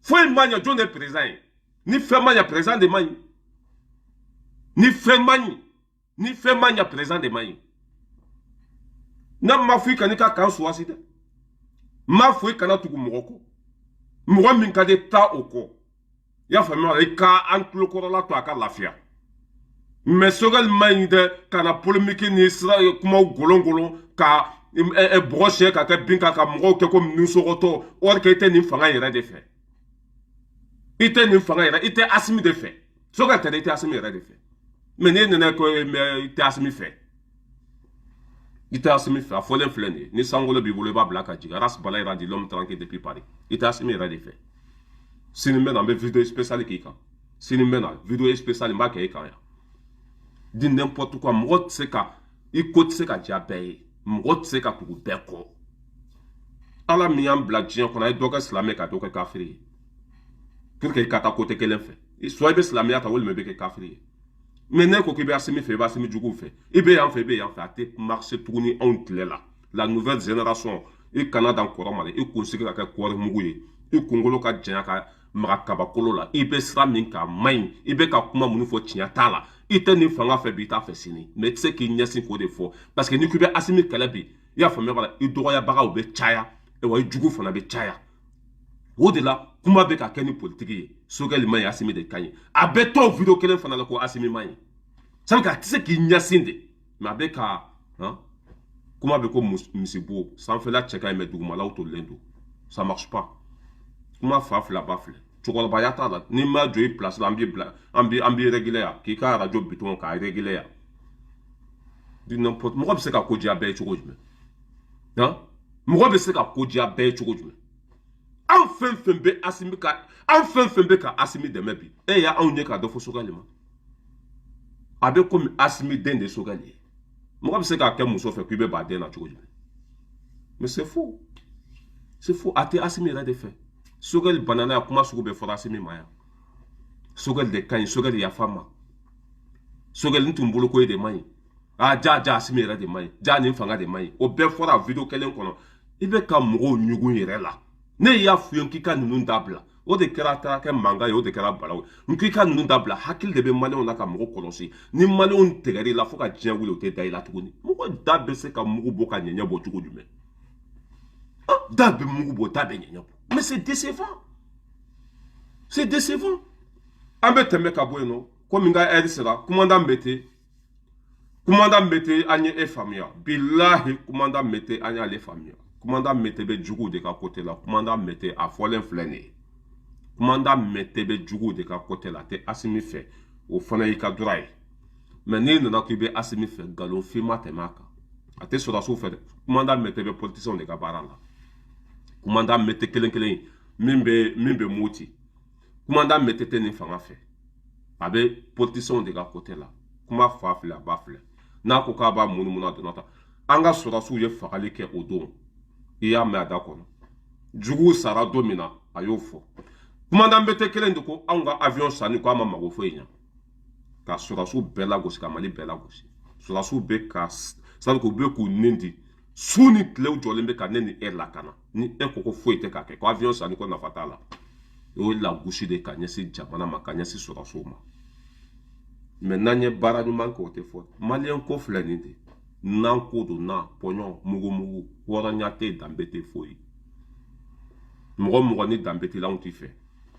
foyi ma ɲa. Jɔn de ye président ye? Ni fɛn ma ɲa, président de man ɲi. Ni fɛn ma ɲi, ni fɛn ma ɲa, président de man ɲi. N'a ma fɔ i kan'i ka kan suwasi dɛ, n m'a fɔ i kana tugu mɔgɔ kɔ, mɔgɔ min ka di taa o kɔ, i y'a faamuya, i ka an tulokɔrɔla to a ka lafiya. Mais Sogɛli man ɲi dɛ, ka na polémique ni sira kumaw golon ka bɔgɔ siɲɛ ka kɛ bin kan, ka mɔgɔw kɛ komi nusɔgɔtɔ, or que i tɛ nin fanga yɛrɛ de fɛ. I tɛ nin fanga yɛrɛ, i tɛ Asimi de fɛ. Sogɛli tɛ dɛ, i tɛ Asimi yɛrɛ de fɛ. Mais n'e nana ko i tɛ Asimi fɛ, i tɛ Asimi fɛ, a fɔlen filɛ nin ye. Ni sankolo b'i bolo, i b'a bila ka jigin. Ras Bala dit l'homme tranquille depuis Paris. I tɛ Asimi yɛrɛ de fɛ. Sini n bɛ na, n bɛ vidéo spéciale k'i kan. Sini n bɛ na, vidéo spéciale n b'a kɛ i kan yan. Di n'importe quoi. Mɔgɔ tɛ se ka i ko tɛ se ka diya bɛɛ ye, mɔgɔ tɛ se ka tugu bɛɛ kɔ. Ala min y'an bila diɲɛ kɔnɔ, a ye dɔ kɛ silamɛ ka dɔ kɛ kafiri ye, pour que i ka taa côté kelen fɛ. Soit i bɛ silamɛya ta, walima i bɛ kɛ kafiri ye. Mais ne ko k'i bɛ Asimi fɛ, i bɛ Asimi juguw fɛ, i bɛ yan fɛ, i bɛ yan fɛ, a tɛ marcher tuguni anw tile la. La nouvelle génération, i kana dan kɔrɔ ma dɛ, i kunsigi ka kɛ kɔɔri mugu ye, i kunkolo ka janya ka maga kabakolo la. I bɛ sira min kan, man ɲi. I bɛ ka kuma minnu fɔ, tiɲɛ t'a la. I tɛ nin fanga fɛ bi, i t'a fɛ sini, mais i tɛ se k'i ɲɛsin k'o de fɔ, parce que n'i ko i bɛ Asimi kɛlɛ bi, i y'a faamuya b'a la, i dɔgɔyabagaw bɛ caya, wa i jugu fana bɛ caya. O de la kuma bɛ ka kɛ ni politiki ye. Sogɛli man ɲi, Asimi de ka ɲi. A bɛ tɔw vidéo kelen fana la ko Asimi man ɲi, sabu a tɛ se k'i ɲɛsin de. Mais a bɛ ka kuma bɛ ko misibo sanfɛla cɛ ka ɲi, mais dugumalaw tolilen don. Ça marche pas. Kuma fa fila ba filɛ, cɛkɔrɔbaya t'a la. N'i ma jɔ i place la, an b'i bila, an b'i réguler yan, k'i ka radio bitɔn k'a réguler yan. Di n'importe. Mɔgɔ bɛ se ka ko diya bɛɛ ye cogo jumɛn? Han, mɔgɔ bɛ se ka ko diya bɛɛ ye cogo jumɛn? An fɛn fɛn bɛ Asimi ka, an fɛn fɛn bɛ ka Asimi dɛmɛ bi, e y'anw ye ka dɔ fɔ Sogɛli ma. A bɛ komi Asimi den de ye Sogɛli ye. Mɔgɔ bɛ se k'a kɛ muso fɛ k'i bɛ ba den na cogo jumɛn? Mais c'est faux, c'est faux. A tɛ Asimi yɛrɛ de fɛ. Sogɛli banana ya, kuma sugu bɛɛ fɔra Asimi ma yan. Sogɛli de ka ɲi, Sogɛli yafa ma, Sogɛli n tun bolo ko e de man ɲi. A ja ja, Asimi yɛrɛ de man ɲi, ja nin fanga de man ɲi. O bɛɛ fɔra vidéo kelen kɔnɔ. I bɛ ka mɔgɔw ɲugun yɛrɛ la. Ne y'a f'i ye k'i ka ninnu dabila, o de kɛra taara kɛ mankan ye, o de kɛra balawu ye. N k'i ka ninnu dabila. Hakili de bɛ maliyɛnw na ka mɔgɔ kɔlɔsi. Ni maliyɛnw tɛgɛr'i la fo ka diɲɛ wuli, o tɛ da i la tuguni. Mɔgɔ da bɛ se ka mugu bɔ ka ɲɛɲɛ bɔ cogo jumɛn? Da bɛ mugu bɔ, da bɛ ɲɛɲɛ bɔ. Mais c'est décevant, c'est décevant. An bɛ tɛmɛ ka bɔ yen nɔ, komi n ka heure sera. Commandant Mete, commandant Mete, an ye e faamuya. Bilahi, commandant Mete, an y'ale faamuya. Commandant Mete bɛ juguw de ka côté la. Commandant Mete, a fɔlen filɛ nin ye, commandant Mete bɛ juguw de ka côté la, a tɛ Asimi fɛ. O fana y'i ka droit ye. Mais n'i nana k'i bɛ Asimi fɛ, nkalonfin ma tɛmɛ a kan. A tɛ sɔrɔdasiw fɛ dɛ. Commandant Mete bɛ politicienw de ka baara la. Commandant Mete kelen kelen min bɛ Moti, commandant Mete tɛ nin fanga fɛ, a bɛ politicienw de ka côté la. Kuma fa filɛ, a ba filɛ. N'a ko k'a b'a munumunu, a donna tan. An ka sɔrɔdasiw ye fagali kɛ o don, i y'a mɛn a da kɔnɔ. Juguw sara don min na, a y'o fɔ. Commandant Mete kelen de ko anw ka avion sanni ko a ma mago foyi ɲa, ka sɔrɔdasiw bɛɛ lagosi, ka Mali bɛɛ lagosi. Sɔrɔdasiw bɛ ka sani k'u bɛ k'u nin di su ni tilew jɔlen bɛ ka ne ni e lakana. Ni e ko ko foyi tɛ k'a kɛ, ko avion sanni ko nafa t'a la, o ye lagosi de ka ɲɛsin jamana ma, ka ɲɛsin sɔrɔdasiw ma. Mais n'an ye baara ɲuman kɛ, o tɛ fɔ. Maliyɛn ko filɛ nin de, n'an ko don na pɔɲɔ mugu mugu, hɔrɔnya tɛ, danbe tɛ, foyi. Mɔgɔ mɔgɔ ni danbe t'i la, anw t'i fɛ.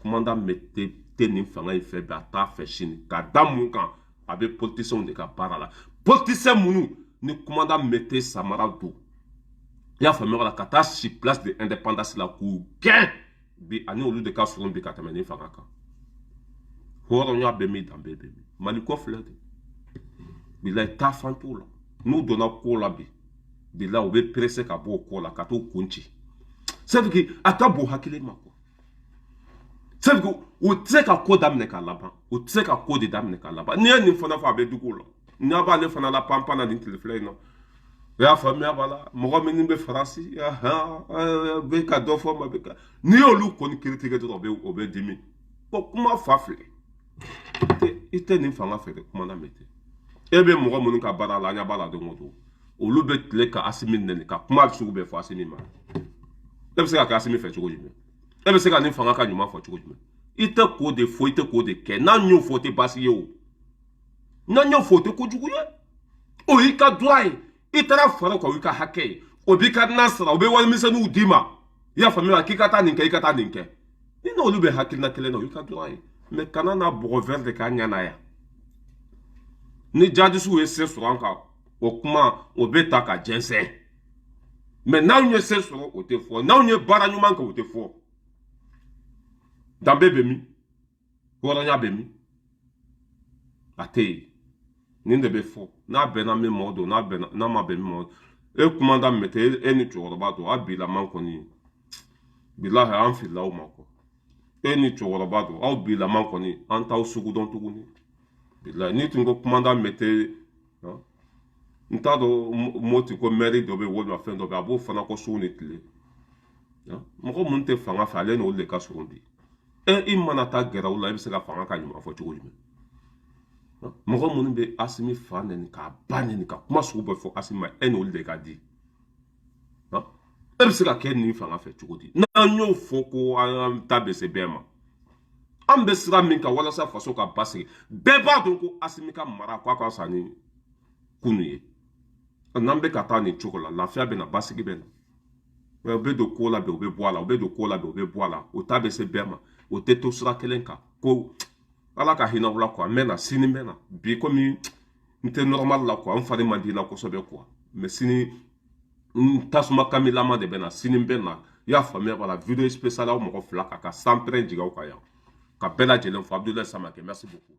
Commandant Mete tɛ nin fanga in fɛ bi, a t'a fɛ sini. Ka da mun kan? A bɛ politicienw de ka baara la. Politicien minnu ni commandant Mete samara don, i y'a faamuya la, ka taa si place de indépendance la k'u gɛn bi, ani olu de ka surun bi ka tɛmɛ nin fanga kan. Hɔrɔnya bɛ min, danbe bɛ min? Mali ko filɛ de, bilayi, taa fan t'o la. N'u donna ko la bi, bilayi, u bɛ pressé ka bɔ o ko la ka t'u kun ci. C'est que a ka bon hakili ma quoi. C'est que u tɛ se ka ko daminɛ k'a laban, u tɛ se ka ko de daminɛ k'a laban. N'i ye nin fana fɔ, a bɛ dugu la. N'a b'ale fana la panpan na nin tile fila in na, o y'a faamuya b'a la. Mɔgɔ minnu bɛ Faransi bɛ ka dɔ fɔ ma bɛ ka, n'i y'olu kɔni critiquer dɔrɔn, o bɛ dimi. Ko kuma fa filɛ, i tɛ nin fanga fɛ dɛ. Kuma na mɛ tɛ e bɛ mɔgɔ minnu ka baara la, an ɲɛ b'a la don o don, olu bɛ tile ka Asimi nɛni, ka kuma sugu bɛɛ fɔ Asimi ma. E bɛ se ka kɛ Asimi fɛ cogo jumɛn? E bɛ se ka nin fanga ka ɲuman fɔ cogo jumɛn? I tɛ k'o de fɔ, i tɛ k'o de kɛ. N'an y'o fɔ, o tɛ baasi ye o. N'an y'o fɔ, o tɛ kojugu ye, o y'i ka droit ye. I taara fara o kan, o y'i ka hakɛ ye. O b'i ka na sara, o bɛ warimisɛnninw d'i ma, i y'a faamuya, k'i ka taa nin kɛ, i ka taa nin kɛ. Ni n'olu bɛ hakilina kelen na, o y'i ka droit ye. Mais kana na bɔgɔ vert de k'a ɲɛ na yan. Ni jadisiw ye se sɔrɔ an kan, o kuma o bɛ ta ka jɛnsɛn. Mais n'anw ye se sɔrɔ, o tɛ fɔ. N'anw ye baara ɲuman kɛ, o tɛ fɔ. Danbe bɛ min? Hɔrɔnya bɛ min? A tɛ yen. Nin de bɛ fɔ. N'a bɛnna min ma, o don. N'a bɛnna, n'a ma bɛn min ma, o e commandant Mete, e ni cɛkɔrɔba don. A bilama kɔni, bilahi, an filila aw ma kɔ. E ni cɛkɔrɔba don, aw bilama kɔni, an t'aw sugu dɔn tuguni. Bilahi, n'i tun ko commandant Mete, n t'a dɔn Moti ko maire dɔ bɛ yen walima fɛn dɔ bɛ yen, a b'o fana kɔ su ni tile. Mɔgɔ minnu tɛ fanga fɛ, ale n'olu de ka surun bi. E i mana taa gɛrɛ u la, i bɛ se ka fanga ka ɲuman fɔ cogo jumɛn? Mɔgɔ minnu bɛ Asimi fa nɛni, k'a ba nɛni, ka kuma sugu bɛɛ fɔ Asimi ma, e n'olu de ka di. E bɛ se ka kɛ nin fanga fɛ cogo di? N'an y'o fɔ ko an ta bɛ se bɛɛ ma, an bɛ sira min kan walasa faso ka basigi, bɛɛ b'a dɔn ko Asimi ka mara k'a ka fisa ni kunu ye. N'an bɛ ka taa nin cogo la, lafiya bɛ na, basigi bɛ na. U bɛ don ko la bi, u bɛ bɔ a la. U bɛ don ko la bi, u bɛ bɔ a la. O ta bɛ se bɛɛ ma, o tɛ to sira kelen kan. Ko ala ka hinɛ u la quoi. N bɛ na sini, n bɛ na bi, komi n tɛ normal la quoi, n fari man di n la kosɛbɛ quoi. Mais sini, n tasuma kamilama de bɛ na. Sini n bɛ na, i y'a faamuya b'a la. Vidéo spéciale, aw mɔgɔ fila ka sanpɛrɛn jigin aw kan yan, ka bɛɛ lajɛlen fɔ. Abdoulaye Samake, merci beaucoup.